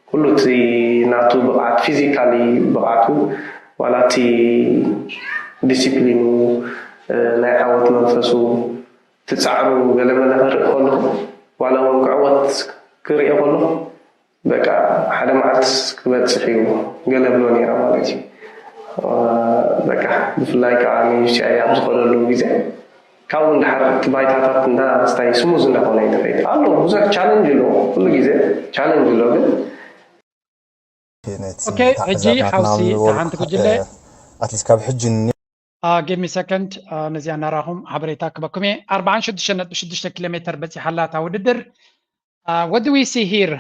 ኩሉ እቲ ናቱ ብቕዓት ፊዚካሊ ብቕዓቱ ዋላ እቲ ዲሲፕሊኑ ናይ ዓወት መንፈሱ እቲ ፃዕሩ ገለመለ ክርኢ ከለኹ ዋላ እውን ክዕወት ክርኢ ከለኹ በቃ ሓደ መዓልትስ ክበፅሕ እዩ ገለ ብሎ ነይረ ማለት እዩ በቃ ብፍላይ ከዓ ንዩሲኣይ ኣብ ዝኸደሉ ግዜ ካብኡ ንድሓር እቲ ባይታታት እንዳ ስታይ ስሙዝ እንዳኾነ እዩ ተኸይድ ኣሎ ብዙሕ ቻለንጅ ኣሎ ኩሉ ግዜ ቻለንጅ ኣሎ ግን ኦኬ ሕጂ ሓውሲ ሓንቲ ጉጅለ ኣትሊስት ካብ ሕጂ give me second ነዚኣ እናራኹም ሓበሬታ ክበኩም እየ ኣርባዓን ሽዱሽተ ነጥቢ ሽዱሽተ ኪሎ ሜትር በፂሓላ እታ ውድድር what do we see here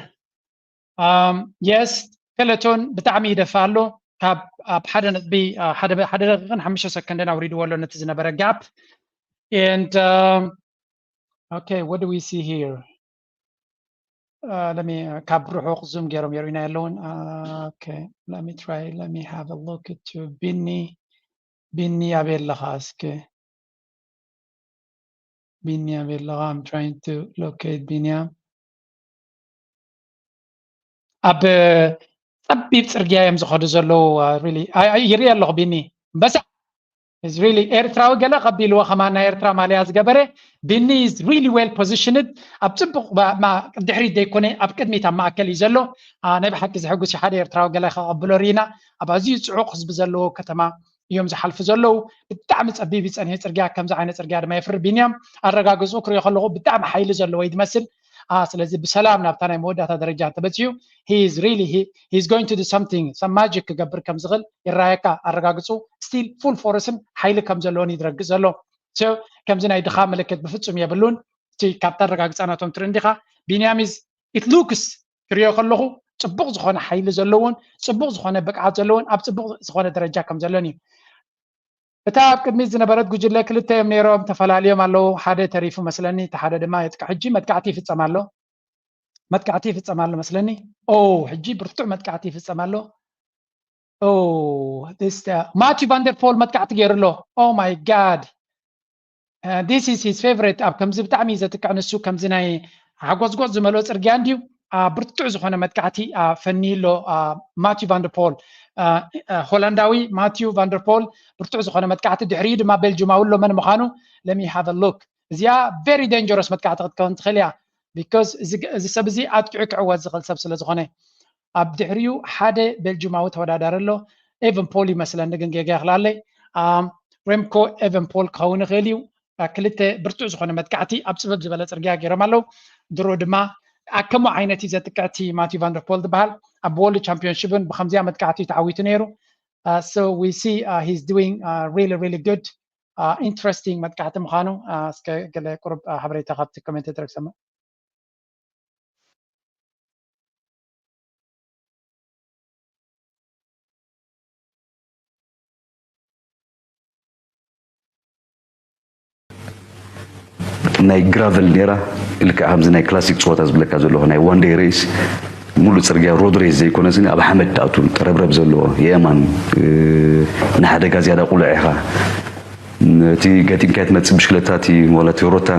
yes skeleton ብጣዕሚ ይደፋ ኣሎ ካብ ኣብ ሓደ ነጥቢ ሓደ ደቂቕን ሓሙሽተ ሰከንድን ኣውሪድዎ ኣሎ ነቲ ዝነበረ ጋፕ and okay what do we see here let me ካብ ርሑቕ ዙም ገይሮም የርእዩና ኣለውን okay let me try let me have a look to ቢኒ ቢኒ ኣበይ ኣለኻ እስኪ ቢኒ ኣበይ ኣለኻ I'm trying to locate ቢንያም ኣብ ጸቢብ ጽርግያ እዮም ዝኸዱ ዘለዉ really ይርኢ ኣለኹ ቢኒ በሳ is really ኤርትራዊ ገለ ከቢልዎ ከማን ናይ ኤርትራ ማልያ ዝገበረ ቢኒ is really well positioned ኣብ ፅቡቕ ድሕሪት ዘይኮነ ኣብ ቅድሚት ኣብ ማእከል እዩ ዘሎ። ናይ ብሓቂ ዘሐጉስ ሓደ ኤርትራዊ ገለ ከቐብሎ ርኢና ኣብ ኣዝዩ ፅዑቕ ህዝቢ ዘለዎ ከተማ እዮም ዝሓልፉ ዘለዉ። ብጣዕሚ ፀቢብ ይፀንሄ ፅርግያ ከምዚ ዓይነት ፅርግያ ድማ የፍሪ ቢንያም ኣረጋግፁ ክሪኦ ከለኹ ብጣዕሚ ሓይሊ ዘለዎ እዩ ዝመስል። ስለዚ ብሰላም ናብታ ናይ መወዳእታ ደረጃ እንተበፅዩ he is really he is going to do something some magic ክገብር ከም ዝኽእል ይረኣየካ። ኣረጋግፁ still full force ን ሓይሊ ከም ዘለዎን ይረግፅ ዘሎ። ከምዚ ናይ ድኻ ምልክት ብፍፁም የብሉን። እቲ ካብታ ኣረጋግፃ ናቶም ትርኢ እንዲኻ ቢንያም is it looks ክሪኦ ከለኹ ፅቡቕ ዝኾነ ሓይሊ ዘለዎን ፅቡቕ ዝኾነ ብቅዓት ዘለዎን ኣብ ፅቡቕ ዝኾነ ደረጃ ከም ዘሎን እዩ። እታ ኣብ ቅድሚት ዝነበረት ጉጅለ ክልተ እዮም ነይሮም፣ ተፈላልዮም ኣለዉ። ሓደ ተሪፉ መስለኒ፣ እቲ ሓደ ድማ የጥቅዕ። ሕጂ መጥቃዕቲ ይፍጸም ኣሎ፣ መጥቃዕቲ ይፍጸም ኣሎ መስለኒ። ኦ ሕጂ ብርቱዕ መጥቃዕቲ ይፍጸም ኣሎ። ኦ ማቲው ቫንደርፖል መጥቃዕቲ ገይሩ ኣሎ። Oh my God, this is his favorite። ኣብ ከምዚ ብጣዕሚ ዘጥቅዕ ንሱ ከምዚ ናይ ሓጎዝጎዝ ዝመልኦ ፅርግያ እንድዩ። ብርቱዕ ዝኾነ መጥቃዕቲ ፈንዩ ኣሎ ማቲው ቫንደርፖል፣ ሆላንዳዊ ማቲው ቫንደርፖል። ብርቱዕ ዝኾነ መጥቃዕቲ ድሕሪኡ ድማ ቤልጅማዊ ኣሎ። መን ምዃኑ let me have a look። እዚኣ very dangerous መጥቃዕቲ ክትከውን ትኽእል እያ። Because እዚ ሰብ እዚ ኣጥቂዑ ክዕወት ዝኽእል ሰብ ስለ ዝኾነ ኣብ ድሕሪኡ ሓደ ቤልጅማዊ ተወዳዳሪ ኣሎ። ኤቨን ፖል ይመስለኒ ግን ጌጋ ይኽላለይ። ሬምኮ ኤቨን ፖል ክኸውን ይኽእል እዩ። ክልተ ብርቱዕ ዝኾነ መጥቃዕቲ ኣብ ፅብብ ዝበለ ፅርግያ ገይሮም ኣለዉ። ድሮ ድማ ኣከሞ ዓይነት እዩ ዘጥቅዕቲ ማቲው ቫንደርፖል ዝበሃል ኣብ ወርልድ ቻምፒዮንሽፕን ብከምዚያ መጥቃዕቲ ተዓዊቱ ነይሩ። So we see he's doing really really good። Interesting መጥቃዕቲ ምዃኑ እስከ ገለ ቁሩብ ሓበሬታ ካብቲ ኮሜንት ተረክሰማ። ናይ ግራቨል ነይራ። ልክዕ ከምዚ ናይ ክላሲክ ፀወታ ዝብለካ ዘለኹ ናይ ዋን ደይ ሬስ፣ ሙሉእ ፅርግያ ሮድ ሬስ ዘይኮነስ ኣብ ሓመድ ትኣቱ፣ ጠረብረብ ዘለዎ የማን፣ ንሓደጋ ዝያዳ ቁሉዕ ኢኻ። እቲ ገጢምካዮ ትመፅእ ብሽክለታ እቲ ዋላ ቶዮታ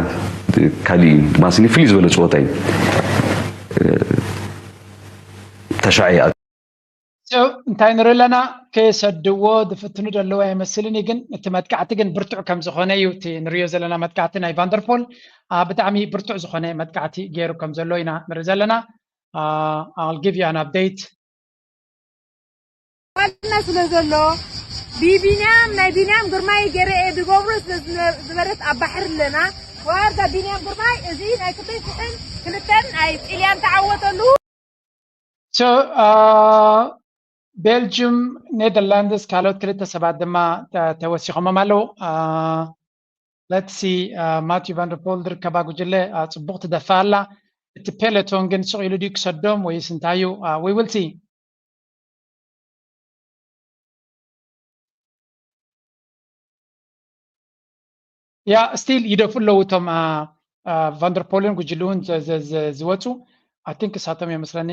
ካሊእ እዩ። ድማ ስኒ ፍልይ ዝበለ ፀወታ እዩ። ተሻዒ እንታይ ንርኢ ኣለና? ከየሰድዎ ዝፍትኑ ዘለዉ ኣይመስልን እዩ፣ ግን እቲ መጥቃዕቲ ግን ብርቱዕ ከም ዝኾነ እዩ እቲ ንሪኦ ዘለና መጥቃዕቲ ናይ ቫንደርፖል። ብጣዕሚ ብርቱዕ ዝኾነ መጥቃዕቲ ገይሩ ከም ዘሎ ኢና ንርኢ ዘለና። I'll give you an update። ዋና ስለ ዘሎ ብቢንያም ናይ ቢንያም ግርማይ ገይረ እየ ዝገብሮ ስለ ዝበለት ኣብ ባሕሪ ኣለና። ዋርዳ ቢንያም ግርማይ እዚ ናይ ክልተ ሽሕን ክልተን ናይ ጥልያን ተዓወተሉ። So ቤልጅም፣ ኔደርላንድስ ካልኦት ክልተ ሰባት ድማ ተወሲኾሞም ኣለዉ። Let's see ማቲው ቫንደርፖል ዝርከባ ጉጅለ ፅቡቕ ትደፍእ ኣላ። እቲ ፔሎቶን ግን ስቕ ኢሉ ድዩ ክሰዶም ወይስ እንታይ እዩ? We will see። ያ ስቲል ይደፉ ኣለዉ እቶም ቫንደርፖልን ጉጅልውን ዝወፁ። I think እሳቶም እዮም መስለኒ።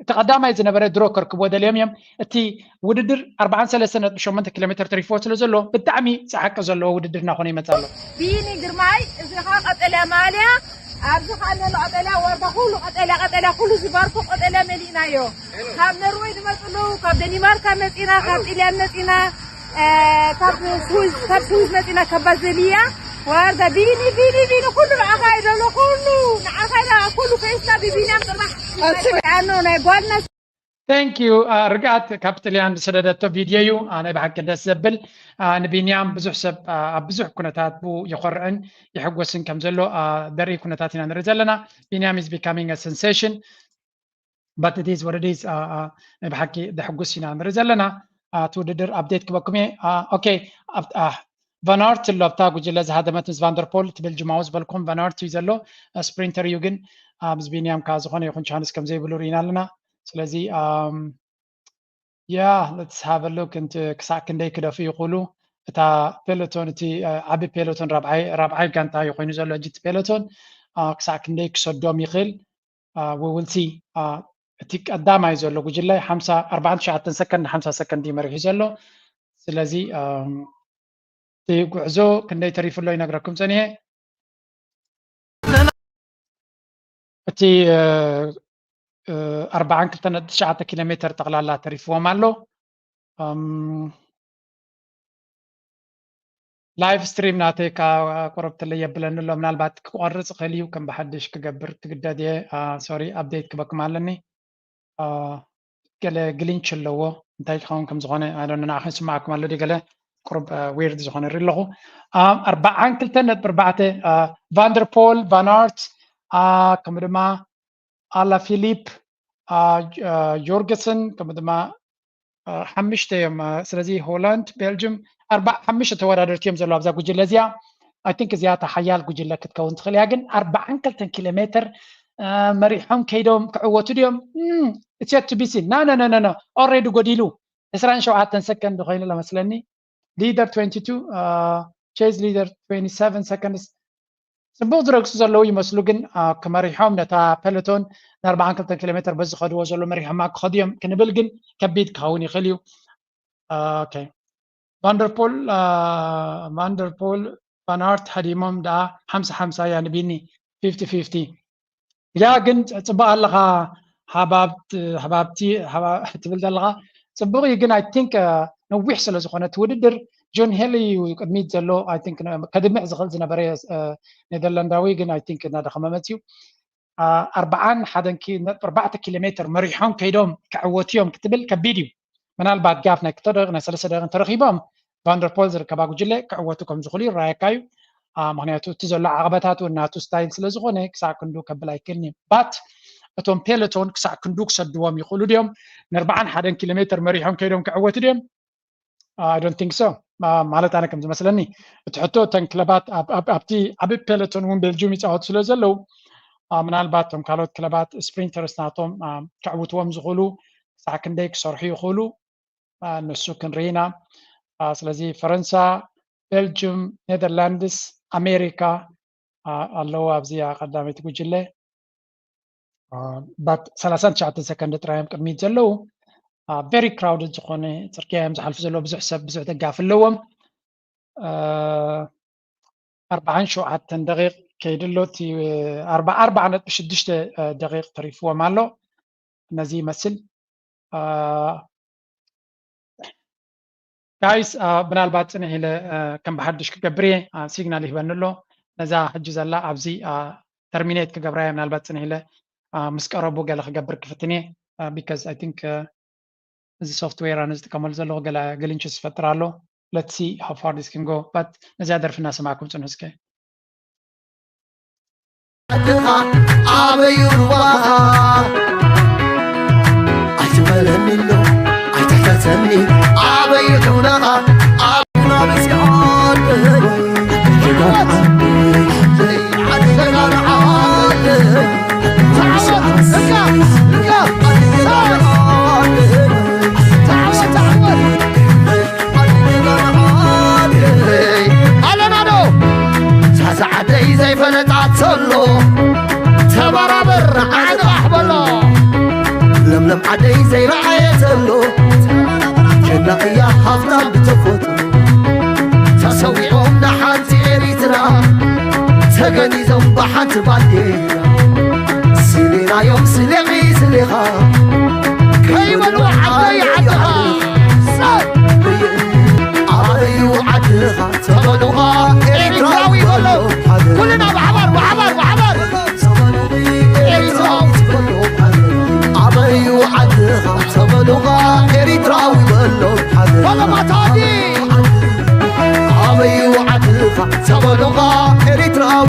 እቲ ቀዳማይ ዝነበረ ድሮ ከርክቦ ደልዮም እዮም። እቲ ውድድር ኣርባዓን ሰለስተን ነጥቢ ሸሞንተ ኪሎ ሜትር ተሪፍዎ ስለ ዘሎ ብጣዕሚ ፃዕቂ ዘለዎ ውድድር እናኾነ ይመፅእ ኣሎ። ቢኒ ግርማይ፣ እዚ ኸዓ ቀጠልያ ማልያ፣ ኣብዚ ኸዓ ዘሎ ቀጠልያ ወርዳ፣ ኩሉ ቀጠልያ፣ ቀጠልያ፣ ኩሉ እዚ ባርኮ ቀጠልያ መሊእናዮ። ካብ ኖርወይ ዝመፁ ኣለዉ፣ ካብ ደኒማርካ መፂና፣ ካብ ጢልያን መፂና፣ ካብ ስዊዝ፣ ካብ ስዊዝ መፂና፣ ካብ ባዘሊያ። ዋርዳ ቢኒ፣ ቢኒ፣ ቢኒ፣ ኩሉ ንዓኻ እዩ ዘሎ፣ ኩሉ ንዓኻ ኢና፣ ኩሉ ፈይስና ብቢንያም ጥራሕ። ኣኖ ናይ ጓልና። Thank you። ርግኣት ካብ ጥልያን ዝሰደደቶ ቪድዮ እዩ። ናይ ብሓቂ ደስ ዘብል። ንቢንያም ብዙሕ ሰብ ኣብ ብዙሕ ኩነታት ብኡ ይኾርዕን ይሕጎስን ከም ዘሎ ዘርኢ ኩነታት ኢና ንርኢ ዘለና። ቢንያም is becoming a sensation, but it is what it is። ናይ ብሓቂ ደሕጉስ ኢና ንርኢ ዘለና። እቲ ውድድር ኣፕዴት ክበኩም እየ። ኦኬ፣ ቫን ኣርት ኣሎ ኣብታ ጉጅለ ዝሃደመት ምስ ቫንደርፖል፣ እቲ ቤልጅማዊ ዝበልኩም ቫን ኣርት እዩ ዘሎ። ስፕሪንተር እዩ ግን ምስ ቢንያም ከዓ ዝኾነ ይኹን ቻንስ ከም ዘይብሉ ርኢና ኣለና። ስለዚ ያ let's have a look into ክሳዕ ክንደይ ክደፉ ይኽእሉ። እታ ፔሎቶን፣ እቲ ዓቢ ፔሎቶን ራብዓይ ራብዓይ ጋንታ እዩ ኮይኑ ዘሎ ሕጂ እቲ ፔሎቶን። ክሳዕ ክንደይ ክሰዶም ይኽእል? We will see። እቲ ቀዳማይ ዘሎ ጉጅለ ሓምሳ ኣርባዓን ትሽዓተን ሰከንድ ሓምሳ ሰከንድ እዩ መሪሑ ዘሎ። ስለዚ እቲ ጉዕዞ ክንደይ ተሪፉ ኣሎ ይነግረኩም ጸኒሐ። እቲ ኣርባዓን ክልተን ነጥቢ ትሽዓተ ኪሎ ሜትር ጠቕላላ ተሪፍዎም ኣሎ። ላይቭ ስትሪም ናተይ ካብ ቁረብ ተለይ የብለኒ ኣሎ። ምናልባት ክቆርጽ ይኽእል እዩ፣ ከም ብሓድሽ ክገብር ክግደድ እየ። ሶሪ፣ ኣፕዴት ክበኩም ኣለኒ። ገለ ግሊንች ኣለዎ፣ እንታይ ክኸውን ከም ዝኾነ ንዓኹም ይስምዓኩም ኣሎ ድዩ? ገለ ቁሩብ ዊርድ ዝኾነ ርኢ ኣለኹ። ኣርባዓን ክልተን ነጥቢ ኣርባዕተ፣ ቫንደርፖል፣ ቫን ኣርት፣ ከምኡ ድማ ኣላ ፊሊፕ፣ ጆርገሰን፣ ከምኡ ድማ ሓምሽተ እዮም። ስለዚ ሆላንድ፣ ቤልጅም፣ ሓምሽተ ተወዳደርቲ እዮም ዘለዉ ኣብዛ ጉጅለ እዚኣ። ኣይ ቲንክ እዚኣ እታ ሓያል ጉጅለ ክትከውን ትኽእል እያ፣ ግን ኣርባዓን ክልተን ኪሎ ሜትር መሪሖም ከይዶም ክዕወቱ ድዮም? ኢትስ የት ቱ ቢ ሲን። ና ና ና ና፣ ኦልሬዲ ጎዲሉ። ዕስራን ሸውዓተን ሰከንድ ኮይኑ ለመስለኒ። ሊደር ትዌንቲ ቱ፣ ቼዝ ሊደር ትዌንቲ ሰቨን ሰከንድስ። ጽቡቕ ዝረግጹ ዘለዉ ይመስሉ፣ ግን ክመሪሖም ነታ ፔሎቶን ንኣርባዓን ክልተን ኪሎ ሜትር በዚ ዝኸድዎ ዘለዉ መሪሖማ ክኸዱ እዮም ክንብል ግን ከቢድ ክኸውን ይኽእል እዩ። ኦኬ፣ ቫንደርፖል፣ ቫንደርፖል፣ ቫን ኣርት ሃዲሞም ደኣ ሓምሳ ሓምሳ እያ ንቢኒ፣ ፊፍቲ ፊፍቲ። ያ ግን ጽቡቕ ኣለኻ፣ ሓባብቲ ትብል ዘለኻ ጽቡቕ እዩ። ግን ኣይ ቲንክ ነዊሕ ስለ ዝኾነ እቲ ውድድር፣ ጆን ሄሊ እዩ ቅድሚት ዘሎ። ኣይ ቲንክ ከድምዕ ዝኽእል ዝነበረ ኔደርላንዳዊ፣ ግን ኣይ ቲንክ እናደኸመ መጽዩ። ኣርባዓን ሓደን ነጥቢ ኣርባዕተ ኪሎ ሜትር መሪሖም ከይዶም ክዕወቱ እዮም ክትብል ከቢድ እዩ። ምናልባት ጋፍ ናይ ክልተ ደቂቕ ናይ ሰለስተ ደቂቕ እንተረኺቦም፣ ቫንደርፖል ዝርከባ ጉጅለ ክዕወቱ ከም ዝኽእሉ ይረኣየካ እዩ። ምክንያቱ እቲ ዘሎ ዓቐበታት እውን ናቱ ስታይል ስለ ዝኾነ ክሳዕ ክንዱ ከብል ኣይክእልን እዩ። ባት እቶም ፔሎቶን ክሳዕ ክንዱ ክሰድዎም ይኽእሉ ድዮም? ንኣርባዓን ሓደን ኪሎ ሜትር መሪሖም ከይዶም ክዕወቱ ድዮም? I don't think so። ማለት ኣነ ከም ዝመስለኒ እቲ ሕቶ እተን ክለባት ኣብቲ ዓቢ ፔሎቶን እውን ቤልጅም ይፃወቱ ስለ ዘለዉ፣ ምናልባት እቶም ካልኦት ክለባት ስፕሪንተርስ ናቶም ክዕውትዎም ዝኽእሉ ክሳዕ ክንደይ ክሰርሑ ይኽእሉ ንሱ ክንርኢ ኢና። ስለዚ ፈረንሳ፣ ቤልጅም፣ ኔደርላንድስ፣ ኣሜሪካ ኣለዉ ኣብዚ ቀዳመይቲ ጉጅለ። ባት ሰላሳን ትሽዓተን ሰከንድ ጥራይ እዮም ቅድሚት ዘለዉ። ቨሪ ክራውድድ ዝኾነ ጽርግያ እዮም ዝሓልፉ ዘለዉ። ብዙሕ ሰብ፣ ብዙሕ ደጋፊ ኣለዎም። ኣርባዓን ሸውዓተን ደቂቕ ከይዱ ኣሎ። እቲ ኣርባ ኣርባዓ ነጥቢ ሽዱሽተ ደቂቕ ተሪፍዎም ኣሎ። ነዚ ይመስል። ጋይስ፣ ምናልባት ጽንሕ ኢለ ከም ብሓድሽ ክገብር እየ። ሲግናል ይህበኒ ኣሎ። ነዛ ሕጂ ዘላ ኣብዚ ተርሚኔት ክገብራ እየ። ምናልባት ጽንሕ ኢለ ምስ ቀረቡ ገለ ክገብር ክፍትን እየ። ቢካዝ ኣይ ቲንክ እዚ ሶፍትዌር ኣነ ዝጥቀመሉ ዘለኹ ገለ ግሊንችስ ዝፈጥር ኣሎ። Let's see how far this can go። But ነዚኣ ደርፊ እናሰማዕኩም ጽንሑ እስከ። ዓድኻ ኣበዩ ሩባኻ ኣይትበለኒ ኣሎ ኣይትሕተተኒ ኣበዩ ዱናኻ ኣበና በዚኣ ዓድኻ ኣለና ዶ? ሳዛ ዓደይ ዘይፈለጣ ተሎ ተበራበር ዓንቓሕ በሎ። ለምለም ዓደይ ዘይረኣየ ተሎ ጀና እያ ሃፍታ ብተፈጥሮ። ተሰዊኦም ንሓንቲ ኤሪትራ ተገኒዞም ብሓንቲ ባንዴራ። ስሌናዮም ስሌኺ ስሌኻ ከይበሉ ዓደይ ዓድኻ። ኣበዩ ዓድኻ ተበሉኻ ኤሪትራዊ በሎ። ኩልና ብሓባር ብሓባር ብሓባር። ኤሪትራዊ በሎ። ኣበዩ ዓድኻ ተበሉኻ ኤሪትራዊ በሎ። በሎ ማታዲ። ኣበዩ ዓድኻ ተበሉኻ